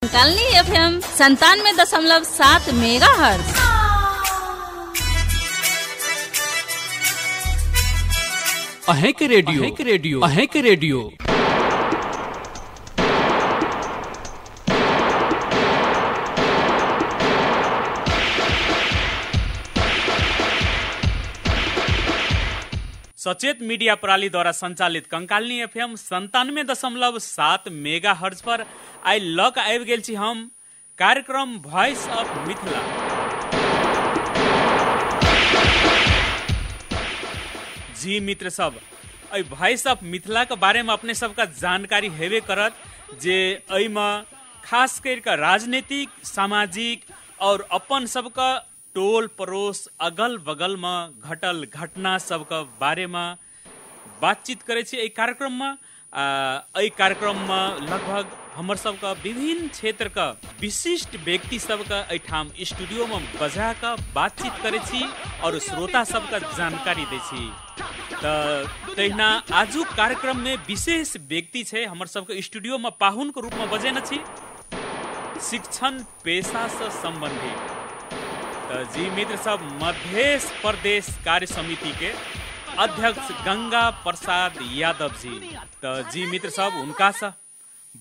कंकालनी FM 97.7 megahertz. अहें के radio, अहें के रेडियो, अहें के रेडियो। सचेत मीडिया प्रणाली द्वारा संचालित कंकालनी एफएम 97.7 मेगा हर्ज पर आइ लक आबि गेल छी हम कार्यक्रम वॉइस ऑफ मिथिला। जी मित्र सब, एहि वॉइस ऑफ मिथिला के बारे में अपने सबका जानकारी हेबे करत जे एहिमे खास करि राजनीतिक, सामाजिक और अपन सबका टोल पड़ोस अगल बगल में घटल घटना सबके बारे में बातचीत करै छी एहि कार्यक्रम में। एहि कार्यक्रम में लगभग हमर सबके विभिन्न क्षेत्र के विशिष्ट व्यक्ति सबके एहिठाम स्टूडियो में बजा कऽ बातचीत करै छी और श्रोता सबके जानकारी दै छी। तऽ तहिना आजुक कार्यक्रम में विशेष व्यक्ति छै हमर सबके स्टूडियो में पाहुन के रूप में बजेने छी, शिक्षण पेशा से संबंधित। जी मित्र सब, मध्य प्रदेश कार्य समिति के अध्यक्ष गंगा प्रसाद यादव जी। तो जी मित्र सब, उनका से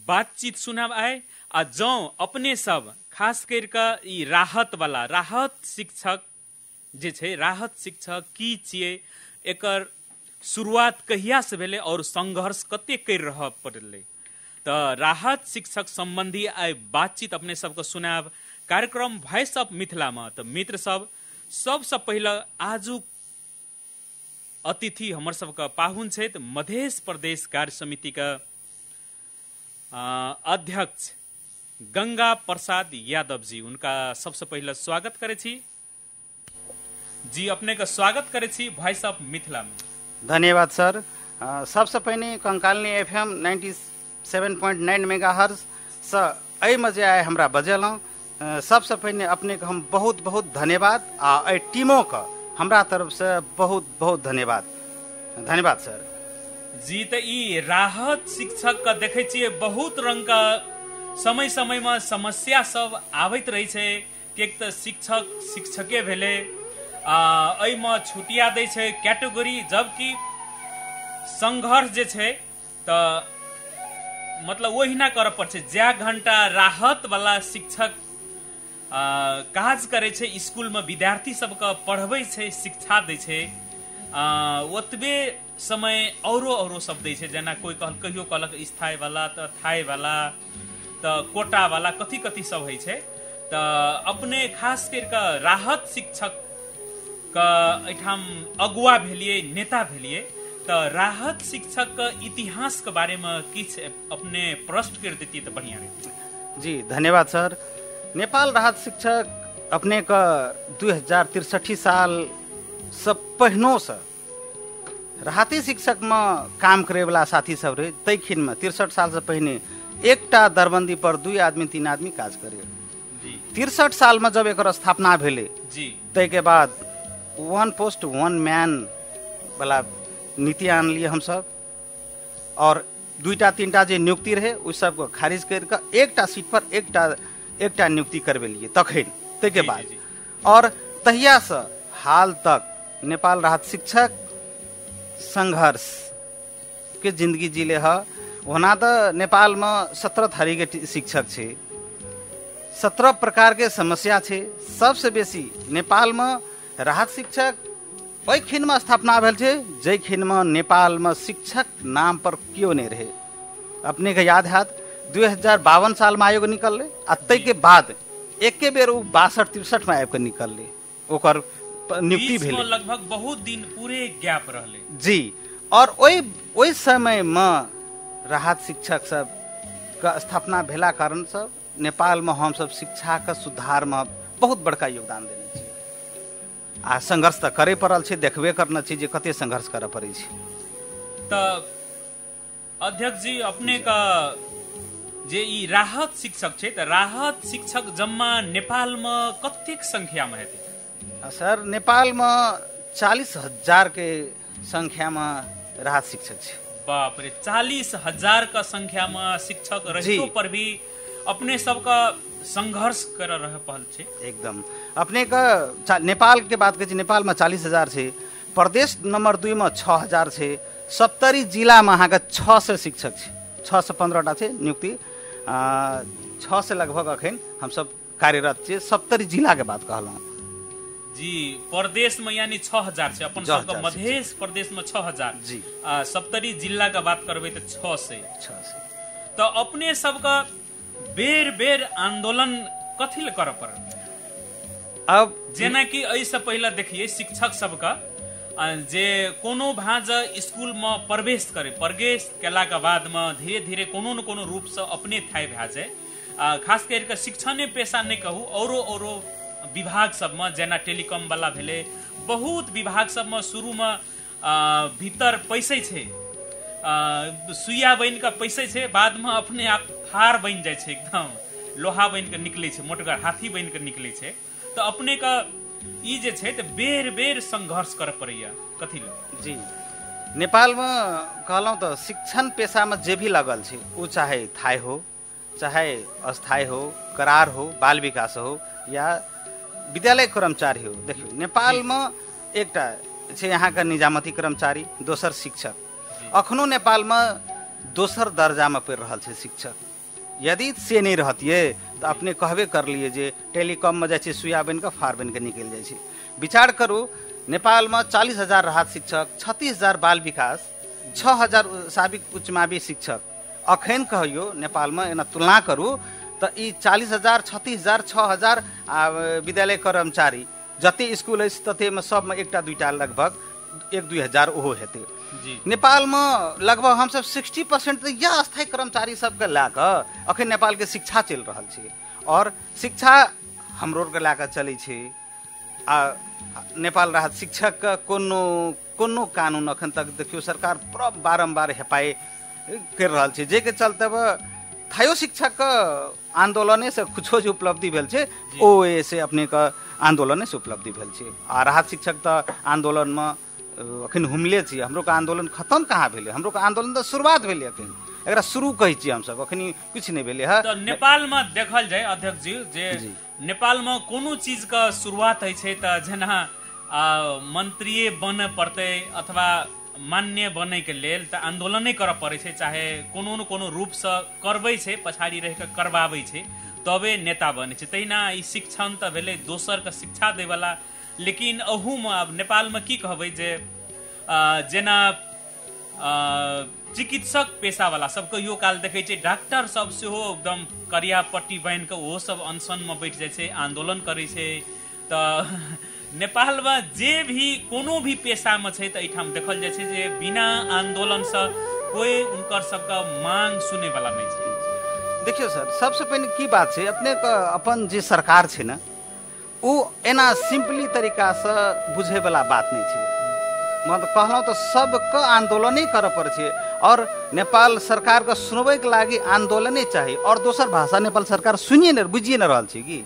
बातचीत सुनाब आए। आ जौ अपने सब खास कर के ई राहत वाला राहत शिक्षक जे छै, राहत शिक्षक की छियै, एकर शुरुआत कहिया से भेलै और संघर्ष कते करि रह पड़लै, तो राहत शिक्षक संबंधी आइ बातचीत अपने सबके सुनाब कार्यक्रम वॉइस ऑफ मिथिला में। तो मित्र सब, सबसे पहले आजुक अतिथि हमर सबके पाहुन छथि मध्य प्रदेश कार्य समिति के अध्यक्ष गंगा प्रसाद यादव जी। उनका सबसे पहले स्वागत करै छी। जी अपने के स्वागत करै छी वॉइस ऑफ मिथिला में। धन्यवाद सर। सबसे पहिने कंकालनी एफएम 97.9 मेगाहर्ट्ज से एहिमे जे आइ हमरा बजेलहुँ, सबसे पहिने अपने के हम बहुत बहुत धन्यवाद आ एहि टीमों के हमरा तरफ से बहुत बहुत धन्यवाद। धन्यवाद सर जी। तो ई राहत शिक्षक के देखै छियै बहुत रंग के समय समय में समस्या सब आबैत रहै छै। किएक तऽ शिक्षक शिक्षके भेलै, एहिमे छुटिया दै छै कैटेगरी, जबकि संघर्ष जे छै तऽ मतलब ओहिना करऽ पड़ै छै। जै घंटा राहत वाला शिक्षक काज करै छै, स्कूल में विद्यार्थी सबके पढ़बै छै, शिक्षा दै छै, ओतबे समय औरो औरो सब दै छै। जेना कोई कहल, कहियो कहलक स्थायी वाला तऽ थाई वाला तऽ कोटा वाला, कथी कथी सब होइ छै। तऽ अपने खास करि कऽ राहत शिक्षक के एहिठाम अगुआ भेलियै, नेता भेलियै, तऽ राहत शिक्षक के इतिहास के बारे में किछु अपने प्रश्न करि दैतियै तऽ बढ़िया रहितै। जी धन्यवाद सर। नेपाल राहत शिक्षक अपने के 2063 साल से पहिनोसँ राहती शिक्षक में काम करे वाला साथी सब रहे। तै खिन में 63 साल से पहिने एकटा दरबंदी पर 2 आदमी 3 आदमी काज करे। 63 साल में जब एकर स्थापना भेलै जी, ताहिके बाद वन पोस्ट वन मैन वाला नीति आनलियै हमसब और 2टा 3टा जे नियुक्ति रहे ओहि सबके खारिज करि कऽ एकटा सीट पर एकटा नियुक्ति करबेलियै तखन, ताहिके बाद और तहियासँ हाल तक नेपाल राहत शिक्षक संघर्ष के जिंदगी जीले ह। ओना तऽ नेपालमे 17 थरीके शिक्षक छै, 17 प्रकारके समस्या छै। सबसे बेसी नेपालमे राहत शिक्षक ओहि खिनमे स्थापना भेल छै जाहि खिनमे नेपालमे शिक्षक नाम पर केओ नहि रहै। अपनेके याद हैत 2052 सालमे आयोग निकललै आ ताहिके बाद एके बेर ओ 62-63 मे आबि कऽ निकललै, ओकर नियुक्ति भेलै। लगभग बहुत दिन पूरे गैप रहलै जी। और ओहि समयमे राहत शिक्षक सबके स्थापना भेला कारण सब नेपालमे हमसब शिक्षाके सुधारमे बहुत बड़का योगदान देने छी। आ संघर्ष तऽ करे पड़ल छै, देखबे करने छी जे कते संघर्ष करऽ पड़ै छै। तऽ अध्यक्ष जी, अपने का जे ई राहत शिक्षक छै, तऽ राहत शिक्षक जम्मा नेपाल में कतेक संख्या में हेतै? सर नेपाल में 40,000 के संख्या में राहत शिक्षक छै। बाप रे, 40,000 के संख्या में शिक्षक रहितो पर भी अपने सबके संघर्ष कर रह पहल छै। एकदम अपने के नेपाल के बात करै छी, नेपालमे 40,000 छै, प्रदेश नंबर 2 में 6,000 छै, सप्तरी जिलामे अहाँके 600 शिक्षक छै, 615टा छै नियुक्ति, 600 लगभग अखन हमसब कार्यरत छियै। सप्तरी जिलाके बात कहलहुँ जी। प्रदेश में यानी 6,000 छै, अपन सबके मधेश प्रदेश में 6,000 जी, आ सप्तरी जिला के बात करबै तऽ 600। तो अपने सबके बेर बेर आंदोलन कथी ले करऽ पड़ल? अब जेनाकि एहिसँ पहिले देखिए शिक्षक सबके जे कोनो भाँज स्कूल में प्रवेश करे, प्रवेश केलाके बादमे धीरे धीरे कोनो न कोनो रूपसँ अपने थाइ भए जाय। खास करिके शिक्षणे पेशा नहि कहू, औरो औरो विभाग सबमे जेना टेलीकॉम वाला भेलै, बहुत विभाग सबमे शुरूमे भीतर पैसै छै, सुइया बनि कऽ पैसै छै, बादमे अपने आप फार बनि जाइ छै, एकदम लोहा बनि कऽ निकलै छै, मोटगर हाथी बनि कऽ निकलै छै। तऽ अपनेके ई जे छै तऽ बेर बेर संघर्ष करऽ पड़ैया कथी लए? जी, नेपालमे कहलहुँ तऽ शिक्षण पेशामे जे भी लगल छै ओ चाहे थाइ हो, चाहे अस्थायी हो, करार हो, बाल विकास हो या विद्यालय कर्मचारी हो। देखियौ नेपालमे एकटा छै अहाँके निजामती कर्मचारी, दोसर शिक्षक। अखनो नेपालमे दोसर दर्जामे पड़ि रहल छै शिक्षक। यदि से नहि रहतियै तऽ अपने कहबे करलियै जे टेलीकॉममे जाइ छै सुइया बनि कऽ फार बनि कऽ निकलि जाइ छै। विचार करू, नेपालमे 40,000 राहत शिक्षक, 36,000 बाल विकास, 6,000 साबिक उच्च मावी शिक्षक। अखन कहियौ नेपालमे एना तुलना करू तऽ ई 40,000, 36,000, 6,000 आ विद्यालय कर्मचारी जते स्कूल अछि ततेमे सबमे एकटा दुईटा लगभग 1-2 हजार ओहो हेतै। नेपालमे लगभग हमसब 60% तऽ इएह अस्थायी कर्मचारी सबके लए कऽ अखन नेपालके शिक्षा चलि रहल छै। और शिक्षा हमरो आरके लए कऽ चलै छै। आ नेपाल राहत शिक्षकके कोनो कोनो कानून अखन तक देखियौ सरकार पूरा बारम्बार हेपाइ करि रहल छै, जाहिके चलते थायो शिक्षकके आन्दोलनेसँ कुछो जे उपलब्धि भेल छै ओ से अपनेके आन्दोलनेसँ उपलब्धि भेल छै। आ राहत शिक्षक तऽ आन्दोलनमे अखन हुमले छी, हमरोके आन्दोलन खतम कहाँ भेलै, हमरोके आन्दोलन तऽ शुरुआत भेलै, अखन एकरा शुरू कहै छियै हमसब, अखन किछु नहि भेलै हँ। तऽ नेपालमे देखल जाय अध्यक्ष जी जे नेपालमे कोनो चीजके शुरुआत होइ छै तऽ जेना मंत्रिये बनऽ पड़तै अथवा मान्य बनैके लेल तऽ आन्दोलने करऽ पड़ै छै, चाहे कोनो न कोनो रूपसँ करबै छै, पछाड़ी रहि कऽ करबाबै छै तबे नेता बनै छै। तहिना ई शिक्षण तऽ भेलै दोसरके शिक्षा दैवला, लेकिन अहूमे आब नेपालमे की कहबै जे जेना चिकित्सक पेशावला सब कहियो काल देखै छै डॉक्टर सब सेहो एकदम करिया पट्टी बान्हि कऽ ओहो सब अनशनमे बैठ जाइ छै, आन्दोलन करै छै। तऽ नेपालमे जे भी कोनो भी पेशामे छै तऽ एहिठाम देखल जाइ छै जे बिना आन्दोलनसँ कोइ हुनकर सबके मांग सुनैवला नहि छै। देखियौ सर, सबसँ पहिने की बात छै, अपनेके अपन जे सरकार छै ने ओ एना सिम्पली तरीकासँ बुझैवला बात नहि छै। मतलब कहलहुँ तऽ सबके आन्दोलने करऽ पड़ै छै और नेपाल सरकारके सुनबैके लागि आन्दोलने चाही, और दोसर भाषा नेपाल सरकार सुनिए नहि बुझिए नहि रहल छै कि।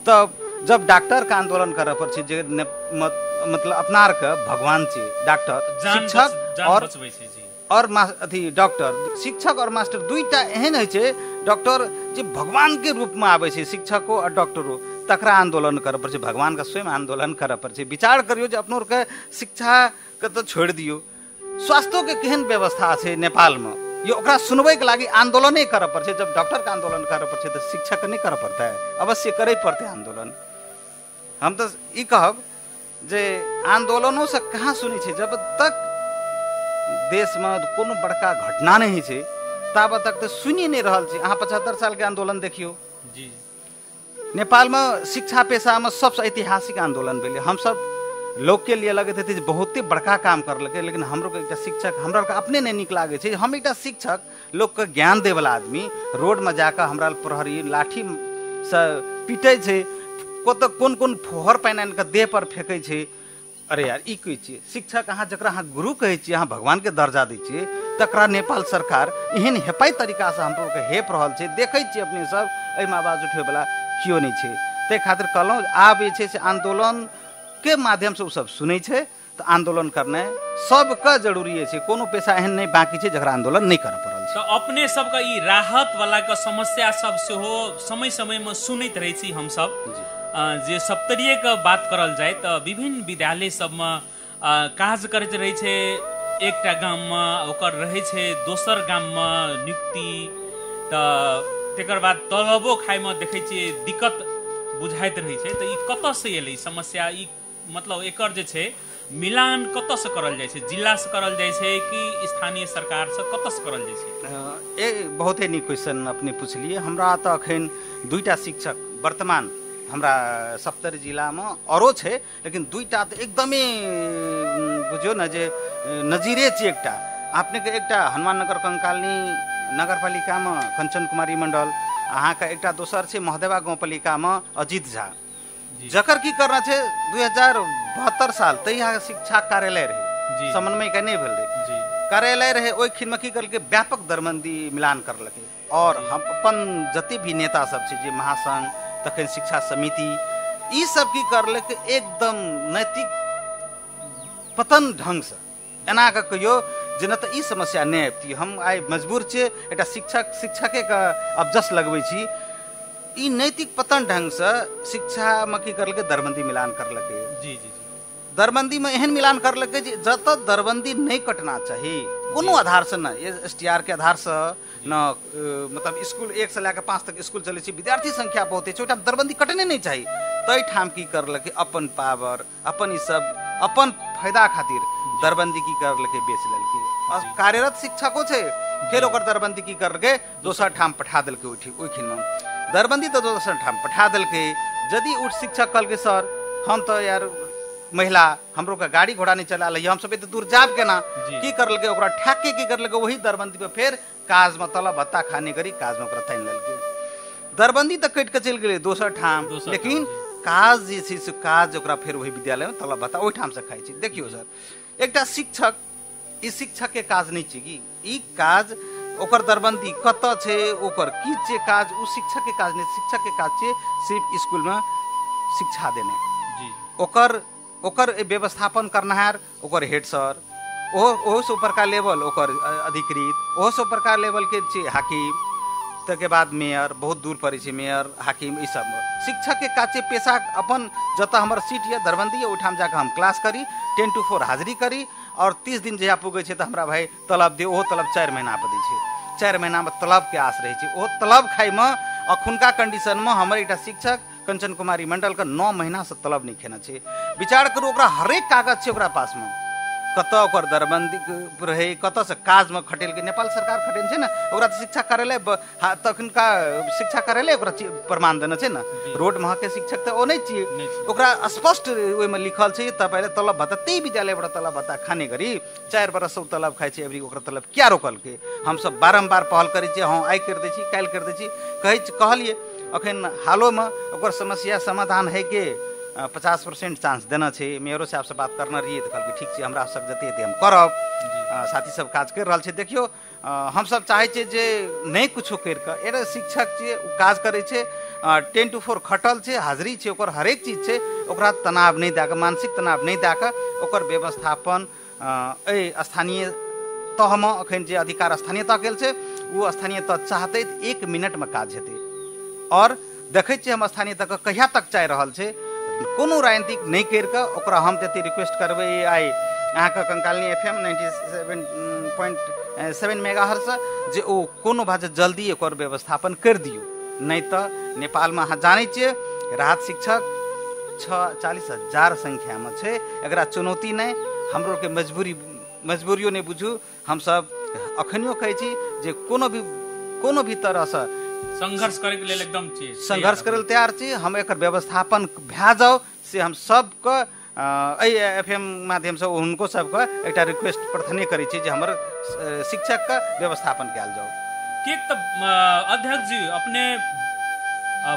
तऽ जब डॉक्टरके आन्दोलन करऽ पड़ै छै जे मतलब अपना आरके भगवान छै डॉक्टर, शिक्षक और अथी डॉक्टर, शिक्षक और मास्टर दुईटा एहन होइ छै डॉक्टर जे भगवानके रूपमे आबै छै, शिक्षको और डॉक्टरो, तकरा आन्दोलन करऽ पड़ै छै, भगवानके स्वयं आन्दोलन करऽ पड़ै छै। विचार करियौ जे अपनो आरके शिक्षाके तऽ छोड़ि दियौ, स्वास्थ्योके केहन व्यवस्था छै नेपालमे, यो ओकरा सुनबैके लागि आन्दोलने करऽ पड़ै छै। जब डॉक्टरके आन्दोलन करऽ पड़ै छै तऽ शिक्षकके नहि करऽ पड़तै? अवश्य करै पड़तै आन्दोलन। हम तऽ ई कहब जे आन्दोलनोसँ कहाँ सुनै छै, जब तक देशमे कोनो बड़का घटना नहि होइ छै ताबत तक तऽ सुनिए नहि रहल छै। अहाँ 75 सालके आन्दोलन देखियौ जी, नेपालमे शिक्षा पेशामे सबसँ ऐतिहासिक आन्दोलन भेलै। हमसब लोकके लिए लगैत हेतै जे बहुते बड़का काम करलकै, लेकिन हमरो एकटा शिक्षक, हमरा आरके अपने नहि नीक लागै छै। हम एकटा शिक्षक, लोकके ज्ञान दैवला आदमी, रोडमे जाकऽ हमरा प्रहरी लाठीसँ पीटै छै, कतऽ कोन कोन फोहर पानि आनि कऽ देह पर फेकै छै। अरे यार, ई कहै छियै शिक्षक, अहाँ जकरा अहाँ गुरु कहै छियै, अहाँ भगवानके दर्जा दै छियै, तकरा नेपाल सरकार एहन हेपाइ तरीकासँ हमरोके हेप रहल छै। देखै छियै अपने सब, एहिमे आवाज उठबैवला केओ नहि छै। ताहि खातिर कहलहुँ आब जे छै से आन्दोलनके माध्यमसँ ओसब सुनै छै, तऽ आन्दोलन करनाइ सबके जरूरी छै। कोनो पेशा एहन नहि बाँकी छै जकरा आन्दोलन नहि करऽ पड़ल छै। तऽ अपने सबके ई राहत वाला के समस्या सब सेहो समय समय में सुनैत रहै छी हमसब। जे सप्तरीये के बात करल जाय तऽ विभिन्न विद्यालय सबमे काज करैत रहै छै, एकटा गाममे ओकर रहै छै दोसर गाममे नियुक्ति, तऽ तकर बाद तलबो खायमे देखै छियै दिक्कत बुझाइत रहै छै। तऽ ई कतऽसँ एलै ई समस्या? ई मतलब एकर जे छै मिलान कतऽसँ करल जाइ छै? जिलासँ करल जाइ छै कि स्थानीय सरकारसँ, कतऽसँ करल जाइ छै? बहुते नीक क्वेश्चन अपने पुछलियै। हमरा तऽ अखन 2टा शिक्षक वर्तमान हमरा सप्तरी जिलामे औरो छै, लेकिन 2टा तऽ एकदमे बुझियौ ने जे नजीरे छै। एकटा अपनेके एकटा हनुमाननगर कंकालनी नगरपालिकामे कंचन कुमारी मंडल, अहाँके एकटा दोसर छै महदेवा गाउँपालिकामे अजित झा, जकर की करना छै 2072 साल तहिया शिक्षा कार्यालय रहे, समन्वय के नहीं भेल रहे, कार्यालय रहे ओहि खिनमे की करलकै व्यापक दरबंदी मिलान करलकै। और हम अपन जते भी नेता सब छै जे महासंघ तखन शिक्षा समिति ई सब की करलकै एकदम नैतिक पतन ढंगसँ एना कऽ कहियो जे नहि तऽ ई समस्या नहि अबती। हम आइ मजबूर छियै एकटा शिक्षकेके अबजस लगबै छी। ई नैतिक पतन ढंगसँ शिक्षामे की करलकै दरबंदी मिलान करलकै। जी जी जी दरबंदीमे एहन मिलान करलकै जे जतऽ दरबंदी नहि कटना चाही कोनो आधारसँ, न STR के आधारसँ न, मतलब स्कूल 1 से लए कऽ 5 तक स्कूल चलै छै, विद्यार्थी संख्या बहुते छै, ओहिठाम दरबंदी कटने नहि चाही। ताहिठाम की करलकै अपन पावर अपन ई सब अपन फायदा खातिर दरबंदी की करलकै बेच लेलकै। कार्यरत शिक्षको छै फेर ओकर दरबंदी की करलकै दोसर ठाम पठा देलकै। ओहि खिनमे दरबंदी तऽ दोसर ठाम पठा देलकै। यदि ओ शिक्षक कहलकै सर हम तऽ यार महिला हमरो के गाड़ी घोड़ा नहीं चला लैया, हम सब एते दूर जाब केना, की करलकै ओकरा ठैक के की करलकै वही दरबंदी पे फेर काजमे तलब भत्ता खाने करी काजमे ओकरा तानि लेलकै। दरबंदी तऽ कटि कऽ चलि गेलै दोसर ठाम, लेकिन काज जे छै से काज ओकरा फेर वही विद्यालयमे तलब भत्ता ओहिठामसँ खाइ छै। देखियौ सर एकटा शिक्षक, ई शिक्षकके काज नहि छै कि ई काज ओकर दरबंदी कतऽ छै ओकर की छै काज, ओ शिक्षकके काज नहि। शिक्षकके काज छै सिर्फ स्कूलमे शिक्षा देनाइ, ओकर ओकर व्यवस्थापन करनाहार ओकर हेड सर, ओहोसँ ऊपरका लेवल ओकर अधिकृत, ओहोसँ ऊपरका लेवलके छै हाकिम, तकर बाद मेयर, बहुत दूर पड़ै छै मेयर हाकिम ई सब। शिक्षकके काज छै पेशा अपन जतऽ हमर सीट यऽ दरबंदी यऽ ओहिठाम जाकऽ हम क्लास करी, 10 to 4 हाजिरी करी और 30 दिन जहिया पुगै छै तऽ हमरा भाइ तलब दे, ओहो तलब 4 महीना पर दै छै, 4 महीनामे तलबके आस रहै छै। ओहो तलब खाइमे अखुनका कंडीशनमे हमर एकटा शिक्षक कंचन कुमारी मंडलके 9 महीनासँ तलब नहि खेने छै। विचार करू ओकरा हरेक कागज छै ओकरा पासमे, कतऽ ओकर दरबंदी रहै, कतऽसँ काजमे खटेलकै, नेपाल सरकार खटेल छै ने ओकरा, तऽ शिक्षा कार्यालय तखनका शिक्षा कार्यालय ओकरा प्रमाण देने छै ने, रोड महके शिक्षक तऽ ओ नहि छियै, ओकरा स्पष्ट ओहिमे लिखल छै तपाईँले तलब भत्ता त्यही विद्यालयबाट तलब भत्ता खाने गरी 4 वर्षसँ ओ तलब खाइ छै एवरी, ओकरा तलब किया रोकलकै? हमसब बारम्बार पहल करै छियै, हँ आइ करि दै छी काल्हि करि दै छी, कहै कहलियै अखन हालोमे ओकर समस्या समाधान होइके 50% चांस देना छै। मेयरो साहबसँ बात करने रहियै तऽ कहलकै ठीक छै हमरा सब जते हेतै हम करब, साथी सब काज करि रहल छै। देखियौ हमसब चाहै छियै जे नहि कुछो करि कऽ एगो शिक्षक छियै ओ काज करै छै, 10 to 4 खटल छै, हाजिरी छै, ओकर हरेक चीज छै, ओकरा तनाव नहि दए कऽ मानसिक तनाव नहि दए कऽ ओकर व्यवस्थापन एहि स्थानीय तहमे अखन जे अधिकार स्थानीय तह गेल छै ओ स्थानीय तह चाहतै तऽ 1 मिनटमे काज हेतै। और देखै छियै हम स्थानीय तहके कहिया तक चाहि रहल छै, कोनो राजनीतिक नहि करि कऽ ओकरा हम जते रिक्वेस्ट करबै आइ अहाँके कंकालनी FM 97.7 मेगाहर्ट्ज जे ओ कोनो भाषा जल्दी ओकर व्यवस्थापन करि दियौ, नहि तऽ नेपालमे अहाँ जानै छियै राहत शिक्षक 40,000 संख्यामे छै। एकरा चुनौती नहि, हमरोके मजबूरियो नहि बुझू। हमसब अखनियो कहै छी जे कोनो भी तरहसँ संघर्ष करे के लेल एकदम छी, संघर्ष करे लेल तैयार छी हम, एकर व्यवस्थापन भए जाउ से हम सबके एहि FM माध्यमसँ हुनको सबके एकटा रिक्वेस्ट प्रार्थना करै छी जे हमर शिक्षकके व्यवस्थापन कयल जाउ। किएक तऽ अध्यक्ष जी अपने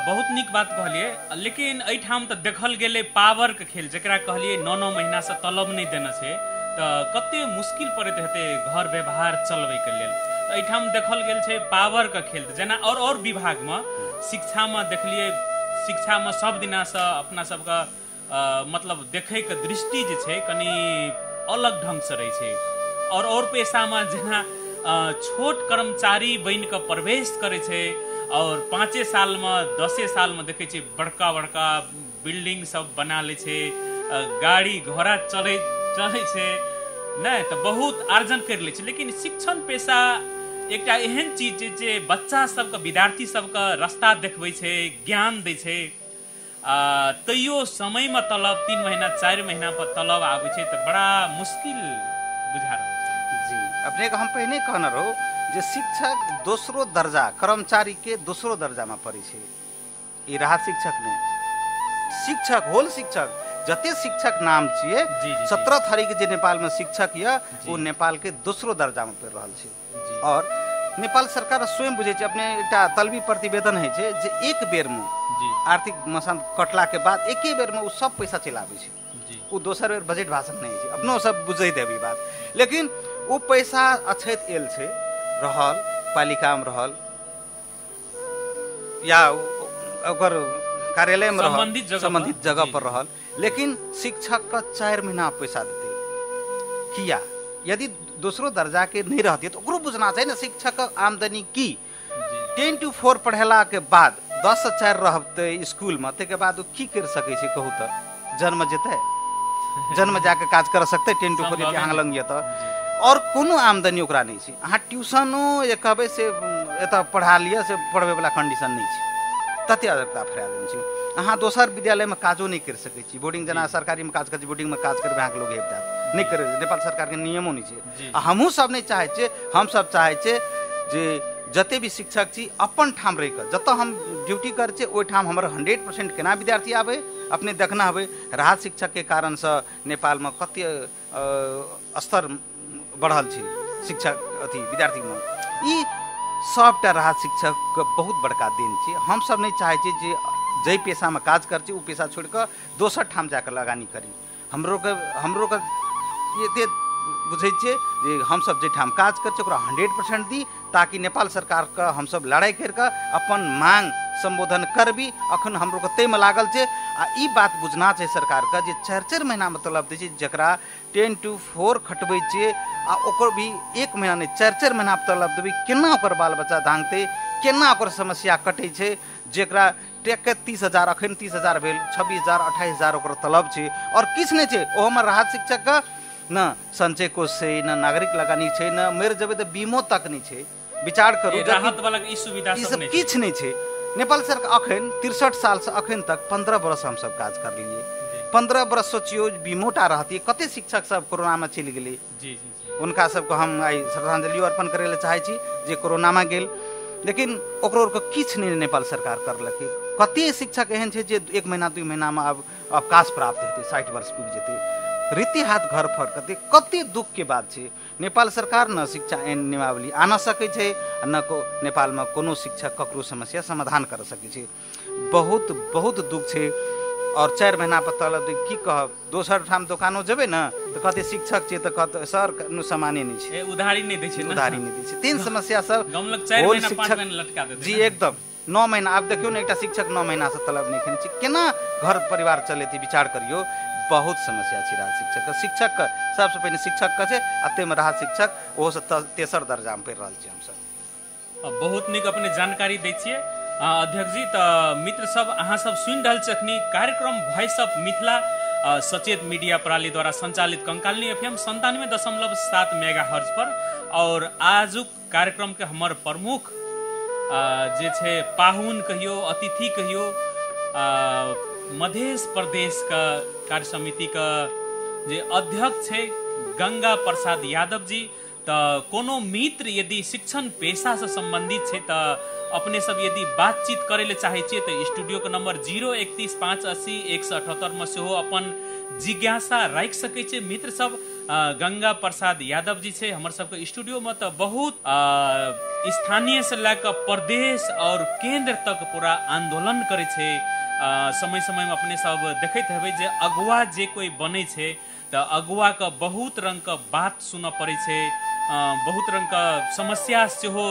बहुत नीक बात कहलियै, लेकिन एहिठाम तऽ देखल गेलै पावरके खेल, जकरा कहलियै 9-9 महीनासँ तलब नहि देने छै तऽ कते मुश्किल पड़ैत हेतै घर व्यवहार चलबैके लेल। एहिठाम देखल गेल छै पावरके खेल, जेना और विभागमे शिक्षामे देखलियै, शिक्षामे सब दिनासँ अपना सबके मतलब देखैके दृष्टि जे छै कनि अलग ढङ्गसँ रहै छै। और पेशामे जेना छोट कर्मचारी बनि कऽ प्रवेश करै छै और 5 साल में 10 साल में देखै छियै बड़का बड़का बिल्डिंग सब बना लै छै, गाड़ी घोड़ा चलै चलै छै, नहि तऽ बहुत आर्जन करि लै छै। लेकिन शिक्षण पेशा एकटा एहन चीज छै जे बच्चा सबके, विद्यार्थी सबके रास्ता देखबै छै, ज्ञान दै छै। तैयो समयमे तलब 3 महीना 4 महीना पर तलब आबै छै तऽ बड़ा मुश्किल बुझा रहल छै। जी अपने के हम पहिने कहने रहू जे शिक्षक दोसरो दर्जा, कर्मचारी के दोसरो दर्जा में पड़ै छै। ई राहत शिक्षक ने, शिक्षक होल शिक्षक जते शिक्षक नाम छियै 17 थरी के जे नेपाल में शिक्षक यऽ ओ नेपाल के दोसरो दर्जा में पड़ि रहल छै। और नेपाल सरकार स्वयं बुझै छै, अपने एकटा तलबी प्रतिवेदन होइ छै जे एक बेर में आर्थिक मसान कटला के बाद एके बेर में ओ सब पैसा चलि आबै छै, ओ दोसर बेर बजट भाषण नहि होइ छै। अपनो सब बुझैत हेबै ई बात। लेकिन ओ पैसा अछैत आयल छै, रहल पालिकामे रहल या ओकर कार्यालयमे रहल, सम्बन्धित जगह पर रहल, लेकिन शिक्षक के 4 महीना पैसा देतै किया? यदि दोसरो दर्जा के नहीं रहती तो ओकरो बुझना चाही ने शिक्षक आमदनी की। 10 to 4 पढ़ेला के बाद 10 से 4 रहतै स्कूल में, ताहिके बाद ओ की कर सकै छै कहू तऽ? जन्म जेतै, जन्म जाके काज कर सकतै 10 to 4 यदि अहाँ लग यऽ तऽ? और कोनो आमदनी ओकरा नहि छै। अहाँ ट्यूशनो जे कहबै से एतऽ पढ़ा लिअ से पढ़बैवला कंडीशन नहि छै, तते अजकता फैला देने छै। अहाँ दोसर विद्यालयमे काजो नहि करि सकै छी, बोर्डिंग जेना सरकारीमे काज करै छी, बोर्डिंगमे काज करबै अहाँके लोक हेब जायत, नहि करै, नेपाल सरकारके नियमो नहि छै। आ हमहूँ सब नहि चाहै छियै, हमसब चाहै छियै जे जते भी शिक्षक छी अपन ठाम रहि कऽ जतऽ हम ड्यूटी करै छियै ओहिठाम हमर 100% केना विद्यार्थी आबै। अपने देखना हेबै राहत शिक्षकके कारणसँ नेपालमे कते स्तर बढ़ल छै शिक्षक अथी विद्यार्थीमे। ई सबटा राहत शिक्षकके बहुत बड़का देन छै। हमसब नहि चाहै छियै जे जाहि पेशामे काज करै छी ओ पेशा छोड़ि कऽ दोसर ठाम जाकऽ लगानी करी। हमरोके एते बुझै छियै जे हमसब जाहिठाम काज करै छियै ओकरा 100% दी, ताकि नेपाल सरकारके हमसब लड़ाइ करि कऽ अपन मांग सम्बोधन करबी। अखन हमरोके ताहिमे लागल छै। आ ई बात बुझना छै सरकारके जे 4-4 महीनामे तलब दै छै, जकरा 10 to 4 खटबै छियै आ ओकर भी 1 महीना नहि 4-4 महीना तलब देबै, केना ओकर बाल बच्चा धांगतै, केना ओकर समस्या कटै छै? जकरा टेकके 30,000, अखन 30,000 भेल, 26,000 28,000 ओकर तलब छै और किछु नहि छै। ओहोमे राहत शिक्षकके न संचय कोष छै, न नागरिक लगानी छै, न मरि जेबै तऽ बीमो तक नहि छै। विचार करू, राहत वाला ई सुविधा सब किछु नहि छै। नेपाल सरकार अखन 63 सालसँ अखन तक 15 वर्ष हमसब काज करलियै। 15 वर्ष सोचियौ बीमोटा रहती, कते शिक्षक सब कोरोनामे चलि गेलै। हुनका सबके हम आइ श्रद्धांजलि अर्पण करै लए चाहै छी जे कोरोनामे गेल, लेकिन ओकरो आरके किछु नहि नेपाल सरकार करलकै। कते शिक्षक एहन छै जे 1 महीना 2 महीनामे आब अवकाश प्राप्त हेतै, 60 वर्ष पुगि जेतै, रीति हाथ घर फरकतै। कते दुःखके बात छै। नेपाल सरकार न शिक्षा एहन नियमावली आन सकै छै, न नेपालमे कोनो शिक्षक ककरो समस्या समाधान कर सकै छै। बहुत बहुत दुःख छै। और 4 महीना पर तलब की कहब, दोसर ठाम दोकानो जेबै ने तऽ कहतै शिक्षक छियै तऽ कहतै सर नु सामाने नहि छै, उधारी नहि दै छै, उधारी नहि दै छै। तीन समस्या सब शिक्षक जी एकदम 9 महीना। आब देखियौ ने एकटा शिक्षक 9 महीनासँ तलब नहि खेने छै, केना घर परिवार चलेतै? विचार करियौ। बहुत समस्या छै राहत शिक्षकके। शिक्षकके सबसँ पहिने शिक्षकके छै आ ताहिमे राहत शिक्षक ओहोसँ तेसर दर्जामे पड़ि रहल छी हमसब। बहुत नीक अपने जानकारी दै छियै अध्यक्ष जी। तऽ मित्र सब अहाँ सब सुनि रहल छी अखनी कार्यक्रम वॉइस ऑफ मिथिला सचेत मीडिया प्रणाली द्वारा संचालित कंकालिनी FM 97.7 mega hertz पर। और आजुक कार्यक्रम के हमर प्रमुख जे छै पाहुन कहियो, अतिथि कहियो, मध्य प्रदेश का कार्य समिति का जे अध्यक्ष छै गंगा प्रसाद यादव जी। तऽ कोनो मित्र यदि शिक्षण पेशा से संबंधित छै तऽ अपने सब यदि बातचीत करै लए चाहै छियै तऽ स्टूडियो के नंबर 031 580 178 में सेहो अपन जिज्ञासा राखि सकै छियै। मित्र सब गंगा प्रसाद यादव जी छै हमर सबके स्टूडियो में। तऽ बहुत स्थानीय से लए कऽ प्रदेश और केंद्र तक पूरा आंदोलन करै छै। समय समय में अपने सब देखैत हेबै जे अगुआ जे कोई बनै छै तऽ अगुआ के बहुत रंग के बात सुनऽ पड़ै छै, बहुत रंग के समस्या सेहो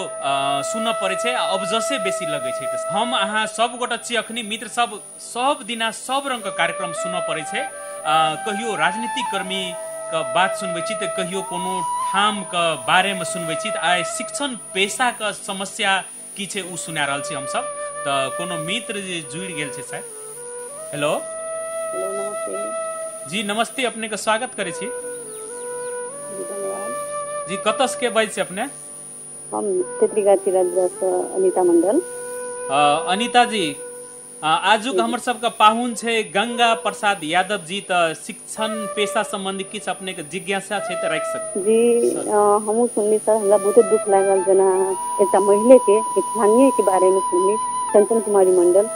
सुनऽ पड़ै छै आ अबजसे बेसी लगै छै। तऽ हम अहाँ सब गोटा छी अखनी मित्र सब सब दिना सब रंग के कार्यक्रम सुनऽ पड़ै छै। कहियो राजनीतिक कर्मी, के बात सुनबै छी तऽ कहियो कोनो ठाम के बारे में सुनबै छी। तऽ आइ शिक्षण पेशा के समस्या की छै उ सुना रहल छी हमसब। तऽ कोनो मित्र जे जुड़ि गेल छै शायद। हेलो हेलो, नमस्ते जी। नमस्ते, अपने के स्वागत करै छी। जी धन्यवाद। जी कतऽ से के बाजै छी अपने? हम तेतरीगाछी राजगृह अनिता मंडल। अनिता जी, आजुक हमर सबके पाहुन छै गंगा प्रसाद यादव जी। तऽ शिक्षण पेशा संबंधी किछु अपने के जिज्ञासा छै तऽ राखि सकैत जी। हमहूँ सुनली सर, हमरा बहुते दुख लागल जेना एकटा महिले के मिथिलांगिये के बारे में सुनली, कंचन कुमारी मंडल,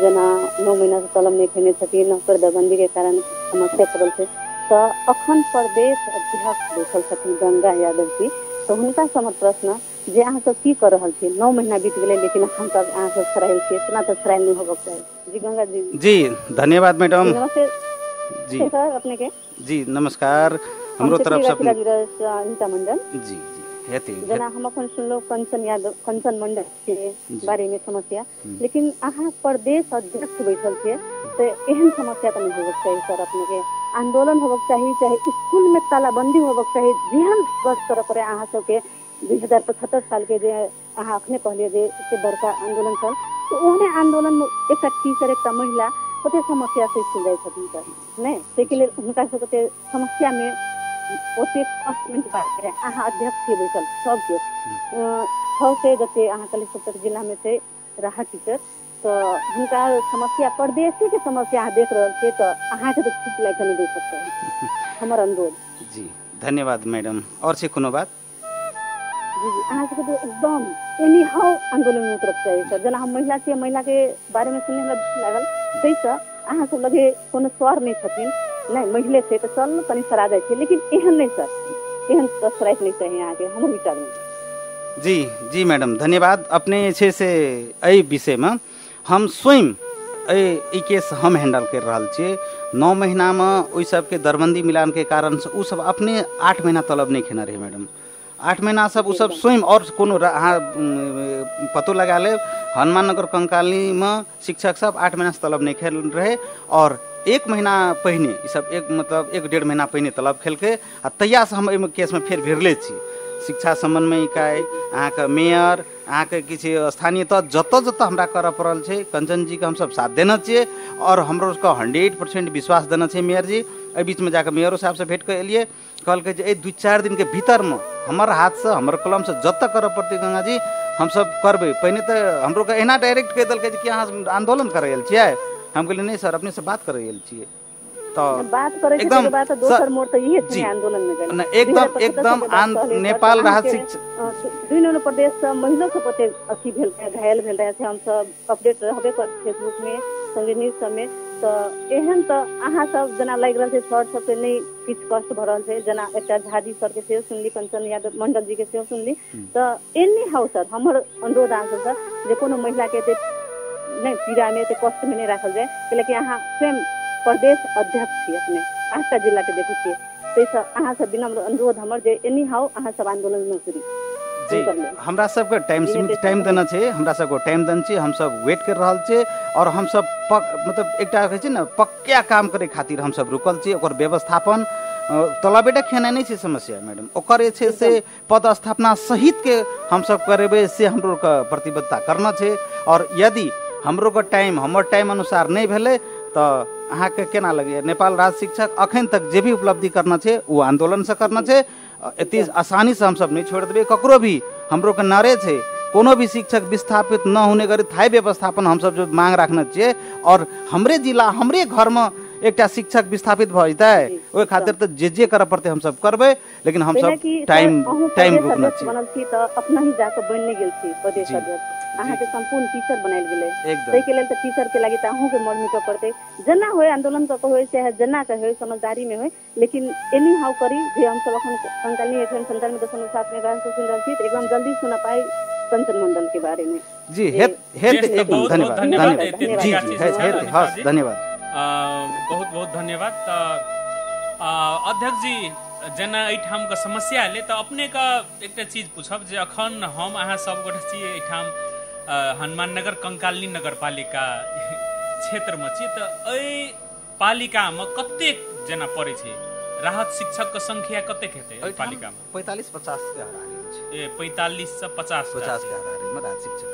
जेना 9 महीना से तलब नहि खेने छथिन, नौकर दबंदी के कारण समस्या पड़ल छै। तऽ अखन प्रदेश अध्यक्ष बैठल छथिन गंगा यादव जी, तऽ हुनका से हमर प्रश्न जे अहाँ सब की कर रहल छी? 9 महीना बीत गेलै लेकिन अखन तक अहाँ सब सरायल छियै, इतना तऽ सरायल नहि होबक चाही। जी गंगा जी। जी धन्यवाद मैडम। नमस्ते जी सर, अपने के जी नमस्कार। हमरो तरफ से अनिता मंडल जी। जी हेतै जेना हम अखन सुनलहुँ कंचन यादव, कंचन मंडल के बारे में समस्या, लेकिन अहाँ प्रदेश अध्यक्ष बैठल छियै तऽ एहन समस्या तऽ नहि होबक चाही सर। अपने के आंदोलन होबक चाही, चाहे स्कूल में तालाबंदी होबक चाही, जेहन कष्ट करऽ पड़े अहाँ सबके। 2075 साल के जे अहाँ अखने कहलियै जे एते बड़का आंदोलन छल, तऽ ओहने आंदोलन में एकटा टीचर, एकटा महिला कते समस्या से स्कूल जाइ छथिन सर, नहि? ताहिके लेल हुनका सबके समस्या में ओते कष्ट नहि बात है। अहाँ अध्यक्ष छियै बैसल सबके 6 से जते अहाँ कहलियै 70 जिला में छै राहत टीचर, तऽ हुनका समस्या परदेशी के समस्या अहाँ देख रहल छियै तऽ अहाँके तऽ चुप लागि कऽ नहि बैसक चाही, हमर अनुरोध। जी धन्यवाद मैडम। और छै कोनो बात? जी जी, अहाँ सबके तऽ एकदम एनी हाउ आंदोलन में उतरक चाही सर। जेना हम महिला छियै, महिला के बारे में सुनने हमरा दुख लागल, ताहिसँ अहाँ सब लगे कोनो सर नहि छथिन, नहि महिले छै तऽ चल कनि सरा जाइ छै, लेकिन एहन नहि सर, एहन सराइक नहि चाही अहाँके, हमर विचारमे। जी जी मैडम धन्यवाद। अपने जे छै से एहि विषयमे हम स्वयं एहि केस हम हैंडल करि रहल छियै। 9 महीनामे ओहि सबके दरबंदी मिलानके कारणसँ ओ सब अपने 8 महीना तलब नहि खेने रहै मैडम। 8 महीना सब ओ सब स्वयं, और कोनो अहाँ पतो लगा लेब, हनुमान नगर कंकालीमे शिक्षक सब 8 महीना से तलब नहि खेल रहे, और 1 महीना पहिने ई सब एक मतलब 1-1.5 महीना पहिने तलब खेलकै, आ तहियासँ हम एहिमे केसमे फेर भिड़ले छी। शिक्षा समन्वय इकाइ, अहाँके मेयर, अहाँके किछु स्थानीय तह, जतऽ जतऽ हमरा करऽ पड़ल छै कंचन जीके हमसब साथ देने छियै, और हमरो सबके 100% विश्वास देने छै मेयर जी। एहि बीचमे जाकऽ मेयरो साहबसँ भेट कऽ एलियै, कहलकै जे एहि 2-4 दिनके भीतरमे हमर हाथसँ हमर कलमसँ जतऽ करऽ पड़तै गंगा जी हमसब करबै। पहिने तऽ हमरो के एहिना डायरेक्ट कहि देलकै जे कि अहाँ आन्दोलन करऽ आयल छियै? हम कहलियै नहि सर, अपनेसँ बात करऽ आयल छियै। तऽ बात करै छै एकदम ताहिके बाद दोसर मोड़ तऽ इहे छै आंदोलन में गेल। एकदम एकदम नेपाल राज्य शिक्षा दुनू प्रदेश से महिलो सब कते अथी भेल रहे, घायल भेल रहे से हमसब अपडेट रहबे कर फेसबुक में संगे न्यूज सब में। तऽ एहन तऽ अहाँ सब जेना लागि रहल छै सर सबके नहि किछु कष्ट भऽ रहल छै, जेना एकटा झाजी सर के सेहो सुनली, कंचन यादव मंडल जी के सेहो सुनली, तऽ एनी हाउ सर हमर अनुरोध अहाँ सबसँ जे कोनो महिला के एते नहि पीड़ा में एते कष्ट में नहि राखल जाय, कैलाकि अहाँ स्वयं प्रदेश अध्यक्ष छी, अपने 8टा जिला के देखै छियै, ताहिसँ अहाँ सब विनम्र अनुरोध हमर जे एनी हाउ अहाँ सब आंदोलन में उतरी। जी हमरा सबके टाइम सीमित टाइम देना छै, हमरा सबके टाइम देना छै, हमसब वेट कर रहल छियै, और हमसब मतलब एकटा कहै छै ने पक्का काम करे खातिर हमसब रुकल छियै। ओकर व्यवस्थापन तलबेटा खेनाइ नहि छै समस्या मैडम, ओकर जे छै से पदस्थापना सहित के हमसब करेबै से हमरो के प्रतिबद्धता करना छै। और यदि हमरो के टाइम हमर टाइम अनुसार नहि भेलै तऽ अहाँके केना लगैए? नेपाल राज्य शिक्षक अखन तक जे भी उपलब्धि करना छै ओ आन्दोलनसँ करना छै, एते आसानीसँ हमसब नहि छोड़ि देबै ककरो भी। हमरो के नारे छै कोनो भी शिक्षक विस्थापित न होने गरी थाई व्यवस्थापन हमसब जो मांग राखने छियै, और हमरे जिला हमरे घरमे एकटा शिक्षक विस्थापित भऽ जेतै ओहि खातिर तऽ जे जे करऽ पड़तै हमसब करबै, लेकिन हमसब टाइम टाइम रुकना छियै। बनल छी तऽ अपना ही जाकऽ बनि नहि गेल छी प्रदेश अध्यक्ष, अहाँके सम्पूर्ण टीचर बनायल गेलै, ताहिके लेल तऽ टीचर के लागि तऽ अहूँके मर मिटऽ पड़तै। जेना होय आंदोलन कऽ के होय चाहे जेना के होय समझदारी में होय, लेकिन एनी हाउ करी जे हमसब अखन कंकाली एफएम 97.7 मेगाहर्ट्ज से सुनि रहल छी तऽ एकदम जल्दी सुना पाइ कंचन मंडल के बारे में। जी हेत हेत एकदम धन्यवाद धन्यवाद जी जी हेत हस् धन्यवाद, बहुत बहुत धन्यवाद। तऽ अध्यक्ष जी जेना एहिठामके समस्या एलै तऽ अपनेके एकटा चीज पूछब जे अखन हम अहाँ सब गोटा छी एहिठाम हनुमान नगर कंकालिनी नगरपालिका क्षेत्रमे छी, तऽ एहि पालिकामे कतेक जेना पड़ै छै राहत शिक्षक के संख्या कतेक हेतै पालिका में? 45-50 के हाराहारी छै। ए 45 से 50 50 के हाराहारी में राहत शिक्षक।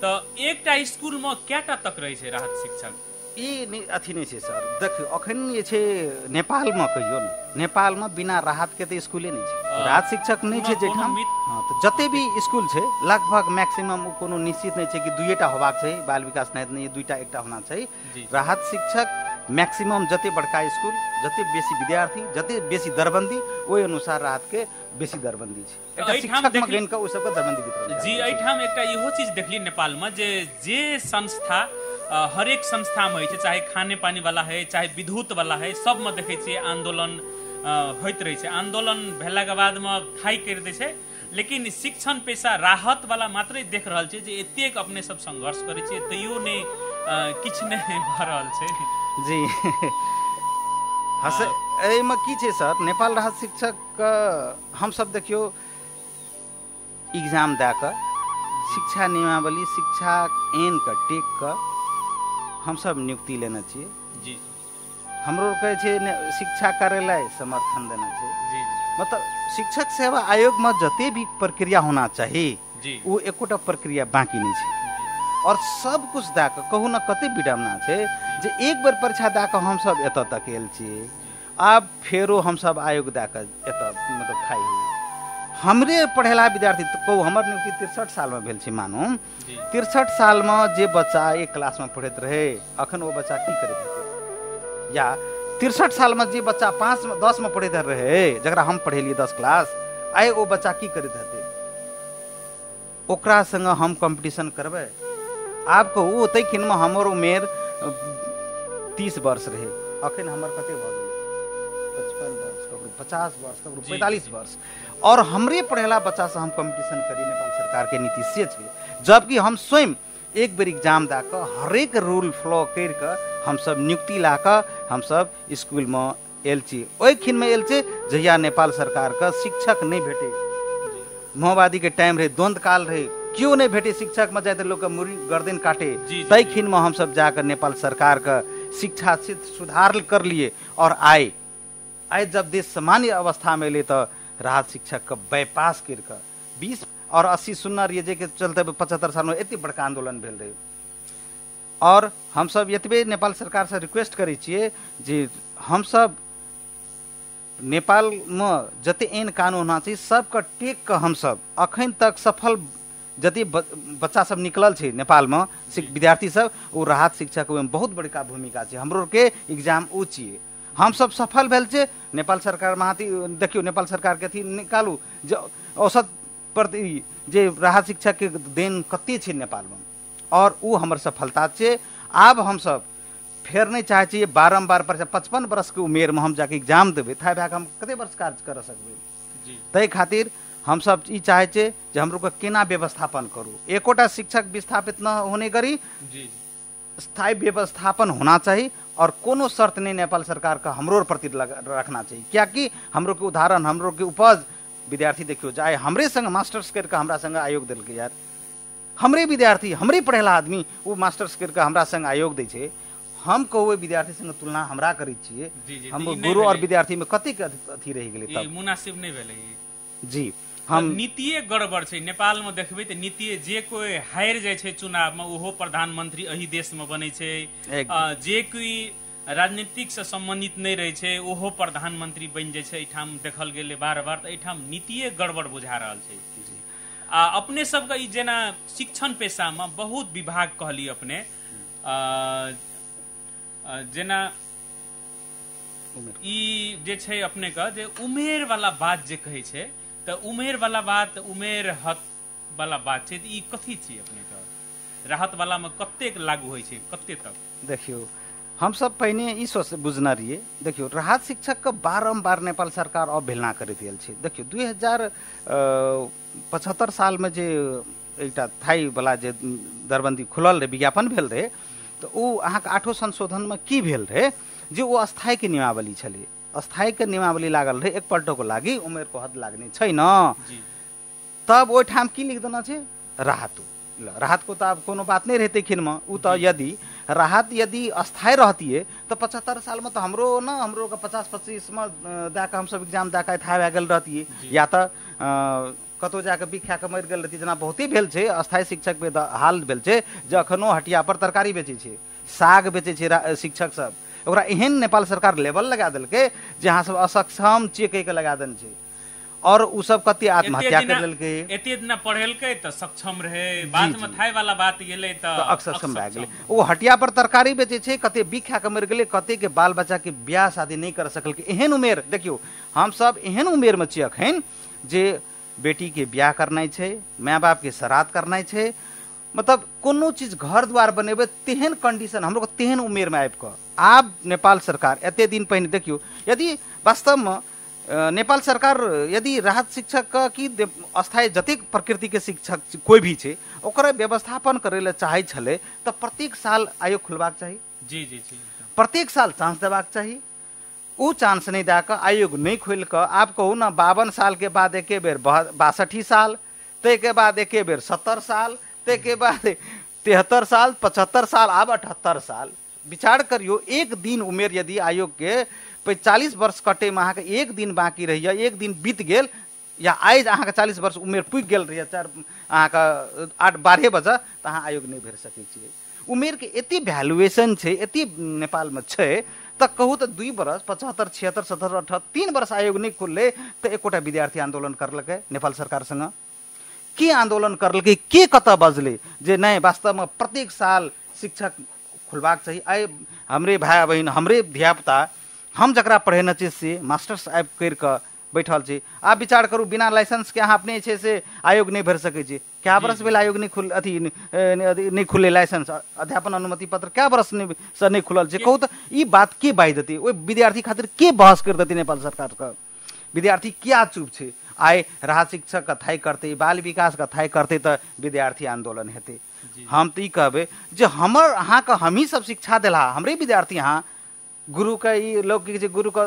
त एकटा स्कूल में केटा तक रहै छै राहत शिक्षक? ई अथी नहि छै सर। देखियौ अखन जे छै नेपालमे कहियौ ने, नेपालमे बिना राहतके तऽ स्कूले नहि छै, राहत शिक्षक नहि छै जाहिठाम। हँ, तऽ जते भी स्कूल छै लगभग मैक्सिमम कोनो निश्चित नहि छै कि दुइएटा होबाक चाही, बाल विकास नहि दुइटा एकटा होना चाही। राहत शिक्षक मैक्सिमम जते बड़का स्कूल, जते बेसी विद्यार्थी, जते बेसी दरबन्दी, ओहि अनुसार राहतके बेसी दरबन्दी छै। एकटा शिक्षकमे गनि कऽ ओहि सबके दरबन्दी वितरण। जी, एहिठाम एकटा इहो चीज देखली नेपालमे जे जे संस्था हरेक संस्थामे होइ छै, चाहे खाने पानी वाला है चाहे विद्युत वाला है, सबमे देखै छियै आन्दोलन होइत रहै छै। आन्दोलन भेलाके बादमे थाइ करि दै छै, लेकिन शिक्षण पेशा राहत वाला मात्रे देख रहल छै जे एतेक अपने सब संघर्ष करै छियै तैयो नहि किछु नहि भऽ रहल छै। जी हँ, एहिमे की छै सर, नेपाल राहत शिक्षकके हमसब देखियौ एग्जाम दए कऽ शिक्षा नियमावली शिक्षा ऐनके टेक कऽ हमसब नियुक्ति लेने छियै। जी, हमरो कहै छै शिक्षा कार्यालय समर्थन देना छै। जी, मतलब शिक्षक सेवा आयोगमे जते भी प्रक्रिया होना चाही ओ एकोटा प्रक्रिया बाँकी नहि छै। और सब कुछ दए कऽ कहू ने कते विडम्बना छै जे एक बेर परीक्षा दए कऽ हमसब एतऽ तक आयल छियै, आब फेरो हमसब आयोग दए कऽ एतऽ मतलब खाइ होइ। हमरे पढ़ेला विद्यार्थी कहू, हमर नियुक्ति 63 सालमे भेल छै, मानू 63 सालमे जे बच्चा एक क्लासमे पढ़ैत रहै अखन ओ बच्चा की करैत हेतै? या 63 सालमे जे बच्चा 5 10 मे पढ़ैत रहै, जकरा हम पढ़ेलियै 10 क्लास, आइ ओ बच्चा की करैत हेतै? ओकरा सङ्गे हम कॉम्पिटिशन करबै? आब कहू, ओतहि खिनमे हमर उमेर 30 वर्ष रहै, अखन हमर कते भऽ गेलै? 55 वर्ष, ककरो 50 वर्ष, ककरो 45 वर्ष। और हमरे पढ़ेला बच्चा से हम कॉम्पिटिशन करी, नेपाल सरकार के नीति से छै। जबकि हम स्वयं एक बेर एग्जाम दए कऽ हरेक रूल फ्लो करि कऽ हमसब नियुक्ति ला कऽ हमसब स्कूलमे आयल छी। ओहि खिनमे आयल छी जहिया नेपाल सरकारके शिक्षक नहि भेटै, माओवादीके टाइम रहै, द्वन्द्वकाल रहै, केओ नहि भेटै शिक्षकमे, जाइत लोकके मुड़ी गर्दन काटे, ताहि खिनमे हमसब जाकऽ नेपाल सरकारके शिक्षा सुधार कर लिए। और आइ आइ जब देश सामान्य अवस्थामे एलै तऽ राहत शिक्षकके बाईपास करि कऽ 20 और 80 सुनना रहियै, जाहिके चलते 75 सालमे एते बड़का आन्दोलन भेल रहै। और हमसब एतबे नेपाल सरकारसँ रिक्वेस्ट करै छियै जे हमसब नेपालमे जते एहन कानून होना चाही सबके टेक कऽ हमसब अखन तक सफल जते बच्चा सब निकलल छै नेपालमे विद्यार्थी सब, ओ राहत शिक्षक ओहिमे बहुत बड़का भूमिका छै। हमरो के एग्जाम ओ छियै, हमसब सफल भेल छै। नेपाल सरकार महाती देखियौ, नेपाल सरकारके अथी निकालू जे औसत प्रति जे राहत शिक्षकके देन कते छै नेपालमे, और ओ हमर सफलता छै। आब हमसब फेर नहि चाहै छियै बारम्बार 55 वर्षके उमेरमे हम जाके एग्जाम देबै, थाहि भए कऽ हम कते वर्ष कार्य कर सकबै? ताहि खातिर हमसब ई चाहै छियै जे हमरो केना व्यवस्थापन करू, एकोटा शिक्षक विस्थापित न होने करी, स्थायी व्यवस्थापन होना चाही। और कोनो शर्त नहीं नेपाल सरकार का हमरो प्रति रखना चाहिए, कियाकि हमरो के उदाहरण, हमरो के उपज विद्यार्थी देखियो जाए हमरे संग मास्टर्स करके हमरा संग आयोग देलकै यार, हमरे विद्यार्थी हमरे पढ़ेला आदमी वो मास्टर्स करके हमरा संग आयोग दै छै। हम कहू विद्यार्थी संग तुलना हमरा करै छियै, हम गुरु और विद्यार्थी में कतेक अथी रहि गेलै, तब मुनासिब नहि भेलै। जी, हम नीतिये गड़बड़ छै नेपालमे। देखबै तऽ नीतिये जे कोइ हारि जाइ छै चुनावमे ओहो प्रधानमंत्री एहि देशमे बनै छै, जे कोइ राजनीतिक से सम्बन्धित नहि रहै छै ओहो प्रधानमंत्री बनि जाइ छै। एहिठाम देखल गेलै बार बार, तऽ एहिठाम नीतिये गड़बड़ बुझा रहल छै। आ अपने सबके ई जेना शिक्षण पेशामे बहुत विभाग कहली अपने, जेना ई जे छै अपने के जे उमेर वाला बात जे कहै छै, तऽ उमेर वाला बात, उमेर हक वाला बात छै, ई कथी छी अपने के? राहत वाला में कतेक लागू होइ छै, कते तक? देखियौ, हमसब पहिने ई सोच बुझने रहियै, देखियौ राहत शिक्षकके बारम्बार नेपाल सरकार अवहेलना करैत आयल छै। देखियौ 2075 सालमे जे एकटा थाईवला जे दरबन्दी खुलल रहै, विज्ञापन भेल रहै, तऽ ओ अहाँके 8 संशोधनमे की भेल रहै जे ओ अस्थायीके नियमावली छलै, अस्थायीके नियमावली लागल रहै, एकपल्टको लागि उमेरको हद लाग्ने छैन। तब ओहिठाम की लिख देना छै, राहतो राहतको त आब कोनो बात नहि रहै तखिनमे। ओ तऽ यदि राहत यदि अस्थायी रहतियै तऽ 75 सालमे तऽ हमरो न हमरो 50-25 मे दए कऽ हमसब एग्जाम दए कऽ थाह भए गेल रहतियै, या तऽ कतहु जाकऽ बिख खा कऽ मरि गेल रहतियै, जेना बहुते भेल छै अस्थायी शिक्षकके हाल भेल छै जे एखनो हटिया पर तरकारी बेचै छै, साग बेचै छै शिक्षक सब। ओकरा एहन नेपाल सरकार लेवल लगा देलकै जे अहाँ सब असक्षम छियै कहि कऽ लगा देने छै, और उ सब कते आत्महत्या कर लेलकै। एते दिना पढ़ेलकै तऽ सक्षम रहे, बाद में थाय वाला बात गेलै तऽ असक्षम भए गेलै। ओ हटिया पर तरकारी बेचै छै, कते बिख खा कऽ मरि गेलै, कते के बाल बच्चा के ब्याह शादी नहि कर सकलकै। एहन उमेर देखियौ, हमसब एहन उमेर में छियै अखन जे बेटी के ब्याह करनाइ छै, माय बाप के श्राद्ध करनाइ छै, मतलब कोनो चीज घर द्वार बनेबै तेहन कंडीशन हमरो तेहन उमेर में आबि कऽ आब नेपाल सरकार एते दिन पहिने देखियौ, यदि वास्तवमे नेपाल सरकार यदि राहत शिक्षक के कि अस्थायी जतेक प्रकृति के शिक्षक कोई भी छै ओकरा व्यवस्थापन करै लए चाहै छलै तऽ प्रत्येक साल आयोग खुलबाक चाही। जी जी जी, प्रत्येक साल चांस देबाक चाही। ओ चांस नहि दए कऽ आयोग नहि खोलि कऽ आब कहू ने 52 साल के बाद एके बेर 62 साल, ताहिके बाद एके बेर 70 साल, ताहिके बाद 73 साल, 75 साल, आब 78 साल। विचार करियौ, एक दिन उमेर यदि आयोग के 45 वर्ष कटैमे अहाँके एक दिन बाँकी रहैए, एक दिन बीत गेल, या आइ अहाँके 40 वर्ष उमेर पुगि गेल रहैए, 4 अहाँके 8-12 बजे, तऽ अहाँ आयोग नहि भरि सकै छियै। उमेरके एते वैल्यूएशन छै, एते नेपालमे छै, तऽ कहू तऽ 2 बरस 75, 76, 77, 78 3 वर्ष आयोग नहि खुललै तऽ एकोटा विद्यार्थी आन्दोलन करलकै नेपाल सरकारसँग? के आन्दोलन करलकै, के कतऽ बजलै जे नहि वास्तवमे प्रत्येक साल शिक्षक खुलबाक चाही? आइ हमरे भाय बहिन, हमरे धियापुता, हम जकरा पढ़ेने छी से मास्टर्स आबि करि कऽ बैठल छी। आब विचार करू, बिना लाइसेंसके अहाँ अपने छै से आयोग नहि भरि सकै छी। कए बरस भेल आयोग नहि खुल अथी नहि खुललै लाइसेंस, अध्यापन अनुमति पत्र कए बरस नहि से नहि खुलल छै? कहू तऽ ई बात के बाजि देतै? ओहि विद्यार्थी खातिर के बहस करि देतै नेपाल सरकारके? विद्यार्थी किया चुप छै? आइ राहत शिक्षक कथाइ करतै, बाल विकास कथाइ करतै तऽ विद्यार्थी आन्दोलन हेतै। हम तऽ ई कहबै जे हमर अहाँके हमही सब शिक्षा देलहा, हमरे विद्यार्थी अहाँ गुरुके ई लोक की कहै छै गुरुके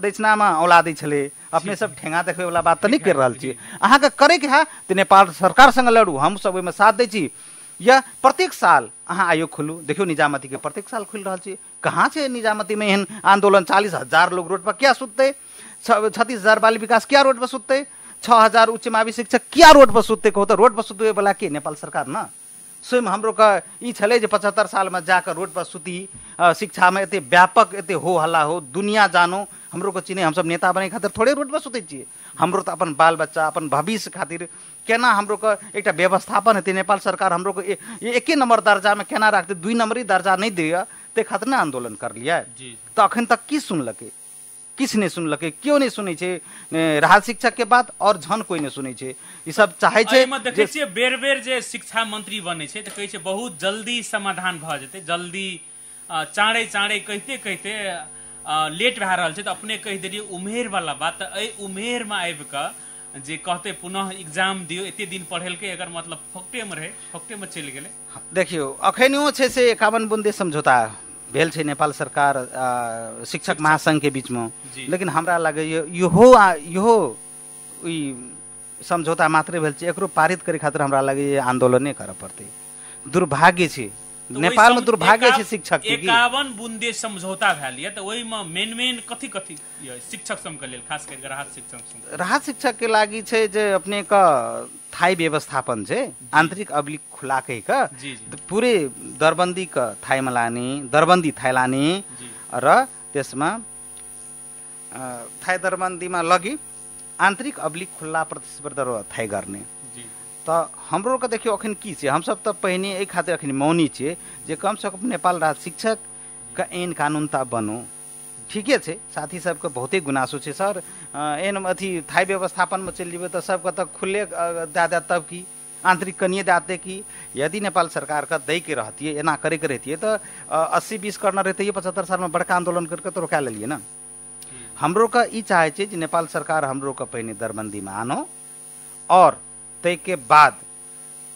दक्षिणामे औला दै छलै, अपने सब ठेंगा देखबैवला बात तऽ नहि करि रहल छी। अहाँके करैके है तऽ नेपाल सरकार सङ्ग लड़ू, हमसब ओहिमे साथ दै छी। या प्रत्येक साल अहाँ आयोग खोलू, देखियौ निजामतीके प्रत्येक साल खुलि रहल छै, कहाँ छै निजामतीमे एहन आन्दोलन? 40,000 लोग रोड पर किया सुततै? 36,000 बाल विकास किया रोड पर सुततै? 6,000 उच्च मावि शिक्षक किया रोड पर सुततै? कहू तऽ रोड पर सुतबैवला के? नेपाल सरकार न। स्वयं हमरो के ई छलै जे 75 सालमे जाकऽ रोड पर सुती, शिक्षामे एते व्यापक एते हो हल्ला हो, दुनिया जानो, हमरो के चिन्है, हमसब नेता बनै खातिर थोड़े रोड पर सुतै छियै। हमरो तऽ अपन बाल बच्चा, अपन भविष्य खातिर केना हमरो के एकटा व्यवस्थापन हेतै, नेपाल सरकार हमरो के एके नम्बर दर्जामे केना राखतै, 2 नम्बरी दर्जा नहि दैए, ताहि खातिर ने आन्दोलन करलियै। तऽ अखन तक की सुनलकै? किछु नहि सुनलकै, केओ नहि सुनै छै राहत शिक्षक के बात, और झन कोई नहि सुनै छै। ई सब चाहै छै। एहिमे देखै छियै बेर बेर जे शिक्षा मंत्री बनै छै तऽ कहै छै बहुत जल्दी समाधान भऽ जेतै, जल्दी चाँड़े चाँड़े कहिते कहिते लेट भए रहल छै। तऽ अपने कहि देलियै उमेर वाला बात, तऽ एहि उमेरमे आबि कऽ जे कहतै पुनः एग्जाम दियौ, एते दिन पढ़ेलकै, एकर मतलब फोकटेमे रहै, फोकटेमे चलि गेलै। देखियौ अखनियो छै से 51 बुंदे समझौता भेल छै नेपाल सरकार शिक्षक महासंघके बीचमे, लेकिन हमरा लगैए इहो इहो ई समझौता मात्रे भेल छै, एकरो पारित करै खातिर हमरा लगैए आन्दोलने करऽ पड़तै। दुर्भाग्य छै नेपालमे, दुर्भाग्य छै शिक्षक के। 51 बुंदे समझौता भेल यऽ तऽ ओहिमे मेन मेन कथी कथी यऽ शिक्षक सबके लेल, खास करि कऽ राहत शिक्षक सब? राहत शिक्षक के लागि छै जे अपने के थाई व्यवस्थापन छै, आन्तरिक अभिलेख खुला कहि कऽ पुरै दरबन्दी के थाईमा लाने, दरबन्दी थाई लाने र त्यसमा थाई दरबन्दीमा लगी आन्तरिक अभिलेख खुल्ला प्रतिस्पर्धा थाई गर्ने। तऽ हमरो के देखियौ अखन की छै, हमसब तऽ पहिने एहि खातिर अखन मौनी छियै जे कमसँ कम नेपाल राज्य शिक्षक के ऐन कानून तऽ बनो। ठीके छै, साथी सबके बहुते गुनासो छै सर, एहन अथी थाई व्यवस्थापनमे चलि जेबै तऽ सबके तऽ खुले दए देत, तब की आन्तरिक कनिए दए देतै की? यदि नेपाल सरकारके दैके रहतियै, एना करैके रहितियै तऽ 80-20 करना रहितियै, 75 सालमे बड़का आन्दोलन करिके तऽ रोका लेलियै ने। हमरो के ई चाहै छै जे नेपाल सरकार हमरो के पहिने दरबन्दीमे आनो, और ताहिके बाद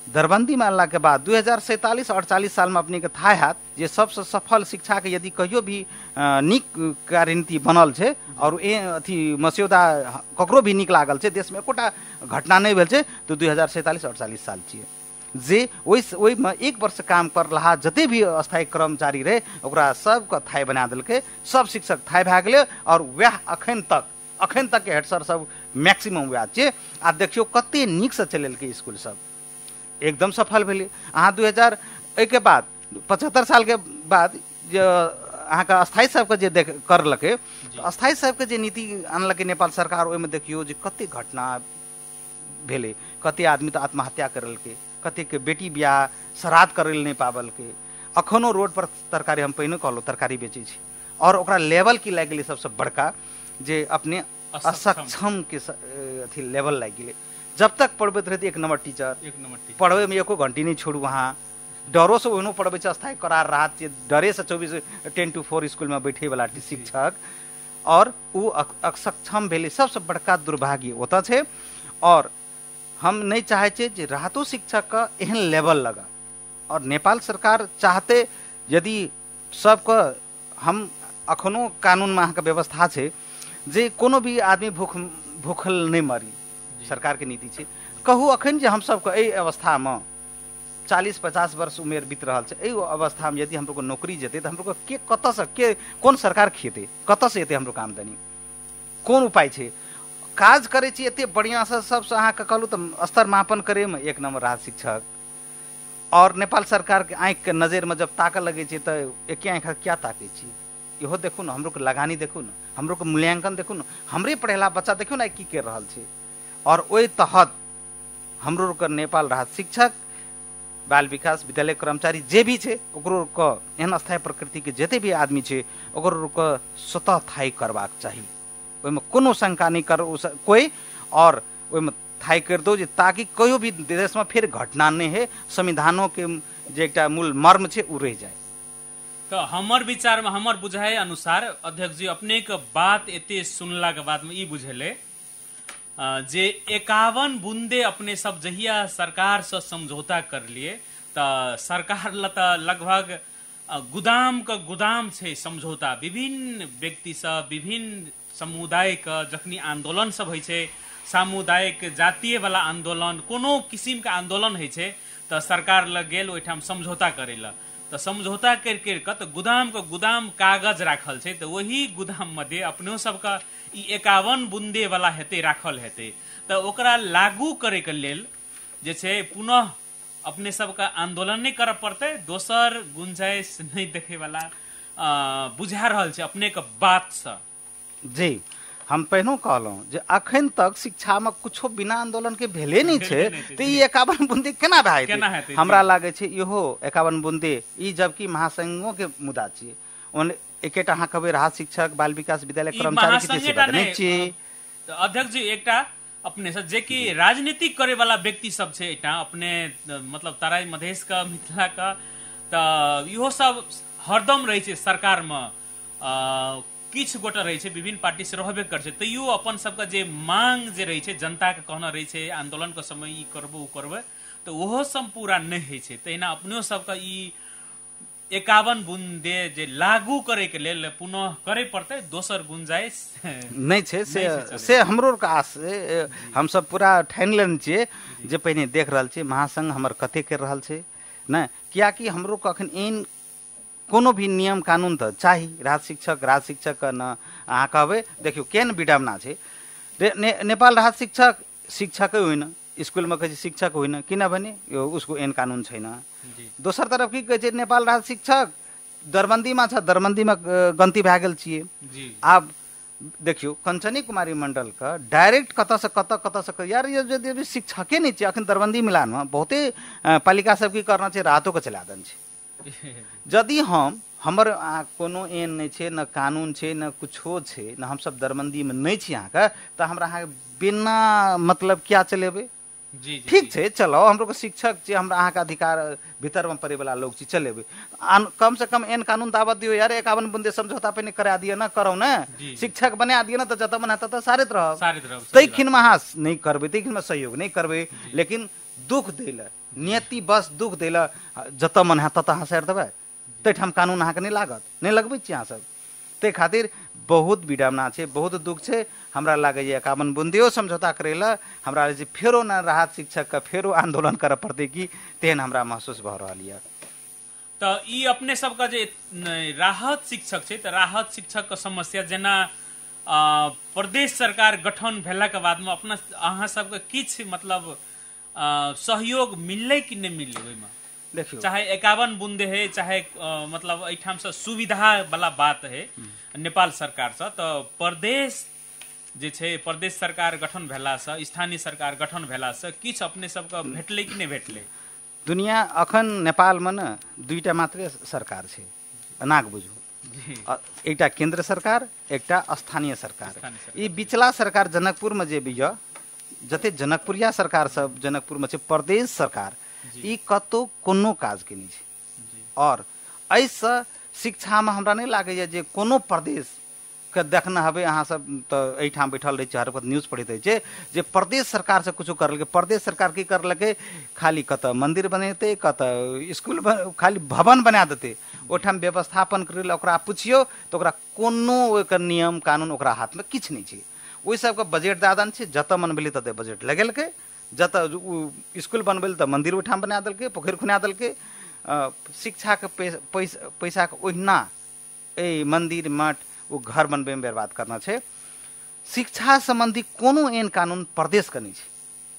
दरबन्दीमे अनलाके बाद 2047-48 सालमे अपनेके थाह हैत जे सबसँ सफल शिक्षाके यदि कहियो भी नीक कार्यनीति बनल छै और अथी मस्यौदा ककरो भी नीक लागल छै, देशमे एकोटा घटना नहि भेल छै, तऽ 2047-48 साल छियै। जे ओहिमे 1 वर्ष काम करलहा जते भी अस्थायी कर्मचारी रहे ओकरा सबके थाई बना देलकै, सब शिक्षक थाई भए गेलै। और वएह अखन तक के हेड सर सब मैक्सिमम वएह छै। आ देखियौ कते नीकसँ चलेलकै स्कूल सब, एकदम सफल भेलै। अहाँ 2000 एहिके बाद 75 सालके बाद जे अहाँके अस्थायी सबके जे देख करलकै, अस्थायी सबके जे नीति आनलकै नेपाल सरकार, ओहिमे देखियौ जे कते घटना भेलै, कते आदमी तऽ आत्महत्या करलकै, कतेक बेटी बियाह श्राद्ध करै लए नहि पाबलकै। अखनो रोड पर तरकारी, हम पहिने कहलहुँ, तरकारी बेचै छै। और ओकरा लेवल की लागि गेलै सबसँ बड़का, जे अपने असक्षम के अथी लेवल लागि गेलै। जब तक पढ़बैत रहै 1 नंबर टीचर, पढ़बैमे एको घंटी नहि छोड़ू, अहाँ डरोसँ ओहनो पढ़बै छै, अस्थायी करार राहत छै, डरेसँ 24 10 to 4 स्कूलमे बैठेवला शिक्षक, और ओ असक्षम भेलै। सबसँ बड़का दुर्भाग्य ओतऽ छै। और हम नहीं चाहै छियै जे राहतो शिक्षकके एहन लेवल लगा। और नेपाल सरकार चाहते यदि सबके, हम अखनो कानूनमे अहाँके व्यवस्था छै जे कोनो भी आदमी भूखल नहि मरी, सरकारके नीति छै। कहू अखन जे हमसबके एहि अवस्थामे 40-50 वर्ष उमेर बीत रहल छै, एहि अवस्थामे यदि हमरो नौकरी जेतै तऽ हमरो के कतऽसँ के कोन सरकार खेतै, कतऽसँ एतै हमरो आमदनी, कोन उपाय छै? काज करै छी एते बढ़िआँसँ, सबसँ अहाँके कहलहुँ तऽ स्तर मापन करैमे 1 नंबर राहत शिक्षक। और नेपाल सरकारके आँखिके नजरिमे जब ताकऽ लगै छै तऽ एके आँखि क्या ताकै छी, इहो देखू ने, हमरो के लगानी देखू ने, हमरो के मूल्यांकन देखू ने, हमरे पढ़ेला बच्चा देखियौ ने की कर रहल छै। और ओहि तहत हमरो के नेपाल राहत शिक्षक, बाल विकास विद्यालय कर्मचारी जे भी छै, ओकरो के एहन अस्थायी प्रकृतिके जते भी आदमी छै ओकरो के स्वतः थाई करबाक चाही, ओहिमे कोनो शंका नहि कर कोइ। और ओहिमे थाई कर दो जे ताकि कहियो भी देशमे फेर घटना नहि है, संविधानोके जे एकटा मूल मर्म छै ओ रहि जाय। तऽ हमर विचारमे, हमर बुझाइ अनुसार अध्यक्ष जी, अपने के बात एते सुनला के बादमे ई बुझेलै जे 51 बूंदे अपने सब जहिया सरकार से समझौता कर लिए तऽ सरकार ल तऽ लगभग गोदाम के गोदाम छै समझौता। विभिन्न व्यक्ति सब, विभिन्न समुदाय के जखनी आंदोलन सब होइ छै, सामुदायिक जातीय वाला आंदोलन, कोनो किसिम के आंदोलन होइ छै तऽ सरकार लग गेल ओहिठाम समझौता करै लए, तऽ समझौता करि करि कऽ तऽ गोदाम के गोदाम कागज राखल छै, तऽ वही गोदाम मध्ये अपनो सबके ई 51 बूंदे वाला हेतै, राखल हेतै। तऽ ओकरा लागू करैके लेल जे छै पुनः अपने सबके आंदोलन नहि करऽ पड़तै, दोसर गुंजाइश नहि देखैवला बुझा रहल छै अपने के बातसँ। जी, हम पहिनो कहलहुँ जे अखन तक शिक्षामे कुछो बिना आंदोलन के भेले नहि छै, तऽ ई 51 बूंदे केना भए जेतै? हमरा लागै छै इहो 51 बूंदे ई जबकि महासंघो के मुद्दा छियै। ओन एकेटा अहाँ कहबै राहत शिक्षक, बाल विकास विद्यालय कर्मचारी के नहि छियै। अध्यक्ष जी, एकटा अपने से जे कि राजनीति करे वाला व्यक्ति सब छै एकटा अपने मतलब तराई मधेश के, मिथिला के, तऽ इहो सब हरदम रहै छै सरकारमे, किछु गोटा रहै छै विभिन्न पार्टी से रहबे करै छै, तैयो अपन सबके जे मांग जे रहै छै, जनताके कहना रहै छै आंदोलनके समय ई करबो ओ करबै, तऽ ओहो सब पूरा नहि होइ छै। तहिना अपनो सबके ई 51 बूंदे जे लागू करैके लेल पुनः करै पड़तै, दोसर गुंजाइश नहि छै। से हमरो आरके आस, हमसब पूरा ठानि लेने छियै जे पहिने देख रहल छियै महासंघ हमर कते करि रहल छै नहि, कियाकि हमरो अखन एहन कोनो भी नियम कानून तऽ चाही। राहत शिक्षक न अहाँ कहबै, देखियौ केहन विडम्बना छै, नेपाल राहत शिक्षक शिक्षकै होइन, स्कूलमे कहै छै शिक्षक होइन, किनभने यो उसको एहन कानून छैन। दोसर तरफ की कहै छै, नेपाल राहत शिक्षक दरबन्दीमा छ, दरबन्दीमा गन्ती भए गेल छियै। आब देखियौ कंचनी कुमारी मण्डलके डायरेक्ट कतऽसँ कतऽ कतऽसँ यार यदि शिक्षके नहि छै। अखन दरबन्दी मिलानमे बहुते पालिका सब की करना छै, राहतोके चला देने छै। यदि हम हमर कोनो एहन नहि छै, न कानून छै, न कुछो छै, न हमसब दरबन्दीमे नहि छी अहाँके, तऽ हमरा अहाँके बिना मतलब क्या चलेबै? ठीक छै, चलो हमरो शिक्षक छी, हमरा अहाँके अधिकार भीतरमे पड़ैवला लोक छी, चलेबै। कमसँ कम एहन कानून दावत दियौ यार, 51 बूंदे समझौता पहिने करा दिअ न, करौ ने, शिक्षक बना दिअ न, तऽ जतऽ मन ततऽ सारैत रहब। ताहि खिनमे अहाँ नहि करबै, ताहि खिनमे सहयोग नहि करबै, लेकिन दुख दै लए, नियति बस दुख दै लए जतऽ मन हैत ततऽ अहाँ सारि देबै, ताहिठाम कानून अहाँके नहि लागत, नहि लगबै छी अहाँसब। ताहि खातिर बहुत विडम्बना छै, बहुत दुख छै। हमरा लागैए 51 बुन्दियो समझौता करै लए हमरा जे फेरो न राहत शिक्षकके फेरो आन्दोलन करऽ पड़तै कि, तेहन हमरा महसूस भऽ रहल यऽ। तऽ ई अपने सबके जे राहत शिक्षक छै, तऽ राहत शिक्षकके समस्या जेना प्रदेश सरकार गठन भेलाके बादमे अपना अहाँ सबके किछु मतलब सहयोग मिललै कि नहि मिललै ओहिमे? देखियौ, चाहे 51 बुंदे है, चाहे मतलब एहिठामसँ सुविधा वाला बात है नेपाल सरकारसँ, तऽ प्रदेश जे छै प्रदेश सरकार गठन भेलासँ, स्थानीय सरकार गठन भेलासँ किछु अपने सबके भेटलै कि नहि भेटलै? दुनिया अखन नेपालमे ने दुईटा मात्रे सरकार छै, एनाक बुझू, एकटा केन्द्र सरकार, एकटा स्थानीय सरकार। ई बिचला सरकार जनकपुरमे जे भी यऽ, जते जनकपुरिया सरकार सब जनकपुरमे छै, प्रदेश सरकार ई कतौ कोनो काज के नहि छै। और एहिसँ शिक्षामे हमरा नहि लागैए जे कोनो प्रदेशके देखने हेबै अहाँ सब, तऽ एहिठाम बैठल रहै छी, हर वक्त न्यूज पढ़ैत रहै छै जे प्रदेश सरकारसँ किछो करलकै। प्रदेश सरकार की करलकै, खाली कतऽ मन्दिर बनेतै, कतऽ स्कूल, खाली भवन बना देतै, ओहिठाम व्यवस्थापन करै लए ओकरा पुछियौ तऽ ओकरा कोनो ओकर नियम कानून ओकरा हाथमे किछु नहि छै। ओहि सबके बजट दऽ देने छै, जतऽ मन भेलै ततऽ बजट लगेलकै, जतऽ स्कूल बनबै तऽ मन्दिर ओहिठाम बना देलकै, पोखरि खुना देलकै। शिक्षाके पैसाके ओहिना एहि मन्दिर मठ ओ घर बनबैमे बर्बाद करना छै। शिक्षा सम्बन्धी कोनो एहन कानून प्रदेशके नहि छै,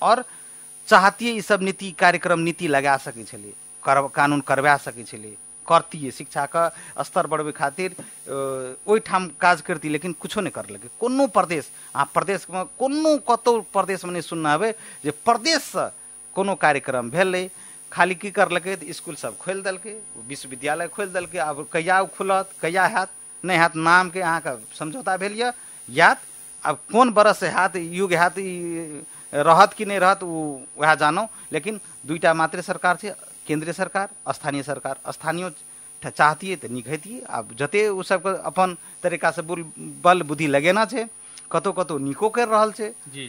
और चाहतियै ई सब नीति कार्यक्रम नीति लगा सकै छलै, कानून करवा सकै छलै, करतियै, शिक्षाके स्तर बढ़बै खातिर ओहिठाम काज करतियै, लेकिन कुछो नहि करलकै कोनो प्रदेश। अहाँ प्रदेशमे कोनो कतहु प्रदेशमे नहि सुनने हेबै जे प्रदेशसँ कोनो कार्यक्रम भेलै। खाली की करलकै तऽ स्कूल सब खोलि देलकै, विश्वविद्यालय खोलि देलकै। आब कहिया ओ खुलत, कहिया हैत नहि हैत, नामके अहाँके समझौता भेल यऽ याद, आब कोन बरस हैत, युग हैत, ई रहत कि नहि रहत ओ वएह जानौ। लेकिन दुईटा मात्रे सरकार छै, केन्द्रीय सरकार, स्थानीय सरकार। स्थानीय चाहतियै तऽ नीक हेतियै। आब जते ओ सबके अपन तरीकासँ बल बुद्धि लगेना छै, कतहु कतहु नीको करि रहल छै। जी,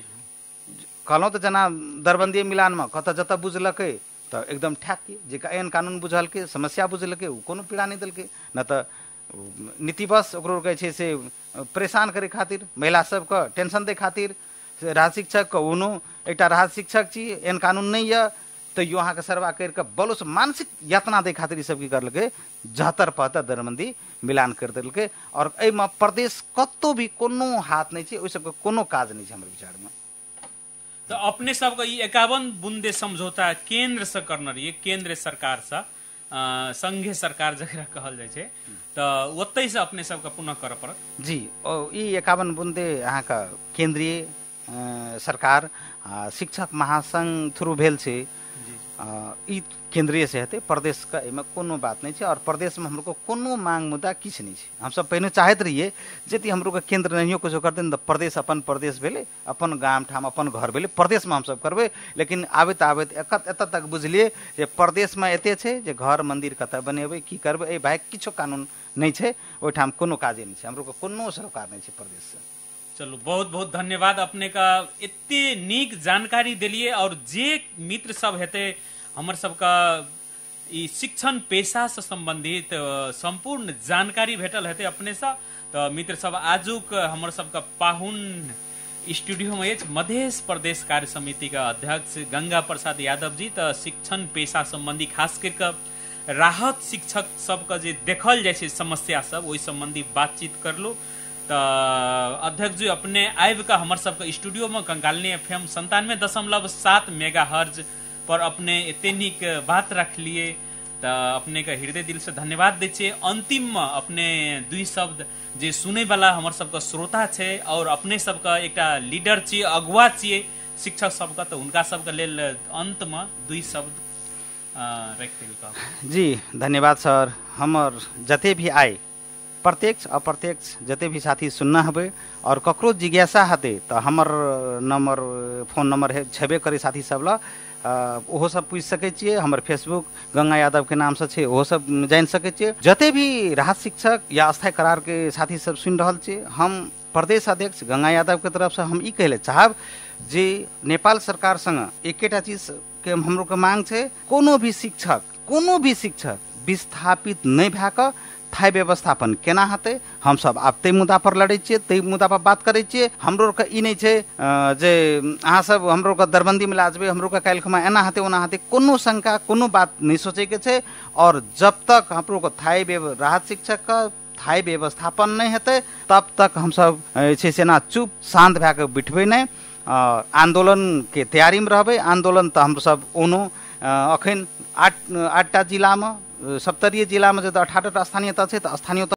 कहलहुँ तऽ जेना दरबन्दी मिलानमे कतऽ जतऽ बुझलकै तऽ एकदम ठैक, जे एहन कानून बुझलकै, समस्या बुझलकै, ओ कोनो पीड़ा नहि देलकै। नहि तऽ नीतिवश ओकरो कहै छै से परेशान करै खातिर, महिला सबके टेंशन दै खातिर, राहत शिक्षकके ओनो एकटा राहत शिक्षक छी, एहन कानून नहि यऽ तैयो अहाँके सर्वा करि कऽ बलोसँ मानसिक यातना दै खातिर ई सब की करलकै, जहतर पहतर दरबन्दी मिलान करि देलकै। आओर एहिमे प्रदेश कतहु भी कोनो हाथ नहि छै, ओहि सबके कोनो काज नहि छै हमर विचारमे। तऽ अपने सबके ई 51 बुंदे समझौता केन्द्रसँ करने रहियै, केन्द्र सरकारसँ, संघीय सरकार जकरा कहल जाइ छै, तऽ ओतहिसँ अपने सबके पुनः करऽ पड़त? जी, ई 51 बुंदे अहाँके केन्द्रीय सरकार शिक्षक महासंघ थ्रू भेल छै। ई केन्द्रीय से हेतै, प्रदेशके एहिमे कोनो बात नहि छै। आओर प्रदेशमे हमरो कोनो मांग मुद्दा किछु नहि छै। हमसब पहिने चाहैत रहियै जे यदि हमरो केन्द्र नहियो किछो करतै तऽ प्रदेश अपन प्रदेश भेलै, अपन गाम ठाम अपन घर भेलै, प्रदेशमे हमसब करबै। लेकिन आबैत आबैत एतऽ तक बुझलियै जे प्रदेशमे एते छै जे घर मन्दिर कतऽ बनेबै, की करबै, एहि भाई किछो कानून नहि छै, ओहिठाम कोनो काजे नहि छै, हमरो कोनो सरोकार नहि छै प्रदेशसँ। चलू, बहुत बहुत धन्यवाद अपने का, एते नीक जानकारी देलिए। और जे मित्र सब हेतै हमर सबका ई शिक्षण पेशा से संबंधित संपूर्ण जानकारी भेटल हेतै अपने से। तो मित्र सब आजुक हमर सबका पाहुन स्टूडियो में अछि मध्य प्रदेश कार्य समिति का अध्यक्ष गंगा प्रसाद यादव जी। तो शिक्षण पेशा संबंधी खास करके राहत शिक्षक सबके जे देखल जाइ छै समस्या सब, ओहि संबंधी बातचीत करलू। तऽ अध्यक्ष जी अपने आबि कऽ हमर सबके स्टूडियो में कंगालनी FM 97.7 megahertz पर अपने एते नीक बात रखलिए, तऽ अपने के हृदय दिल से धन्यवाद दै छियै। अंतिम में अपने दुई शब्द जे सुनै वाला हमर सबके श्रोता छै और अपने सबके एकटा लीडर छियै, अगुआ छियै शिक्षक सबके, तऽ हुनका सबके लेल अंत में दुई शब्द राखि देल। जी धन्यवाद सर। हमर जते भी आय प्रत्यक्ष अप्रत्यक्ष जते भी साथी सुनना हेबै और ककरो जिज्ञासा हेतै तऽ हमर नंबर फोन नंबर है छेबे करै साथी सब लए, ओहो सब पूछि सकै छियै। हमर फेसबुक गंगा यादव के नामसँ छै, ओहो सब जानि सकै छियै। जते भी राहत शिक्षक या अस्थायी करार के साथी सब सुनि रहल छियै, हम प्रदेश अध्यक्ष गंगा यादव के तरफसँ हम ई कहै लए चाहब जे नेपाल सरकार संग एकेटा चीज के हमरो के मांग छै, कोनो भी शिक्षक विस्थापित नहि भए कऽ थाई व्यवस्थापन केना हेतै। हमसब आब ताहि मुद्दा पर लड़ै छियै, ताहि मुद्दा पर बात करै छियै। हमरो आरके ई नहि छै जे अहाँ सब हमरो के दरबंदी में ला जेबै, हमरो के काल्हि खुमा एना हेतै ओना हेतै, कोनो शंका कोनो बात नहि सोचैके छै। और जब तक हमरो के थाई राहत शिक्षक के थाई व्यवस्थापन नहि हेतै तब तक हमसब जे छै से एना चुप शान्त भए कऽ बैठबै नहि, आंदोलन के तैयारी में रहबै। आंदोलन तऽ हमसब ओनो अखन 8 टा जिलामे, सप्तरीय जिलामे जे 18 टा स्थानीय तह छै, तऽ स्थानीय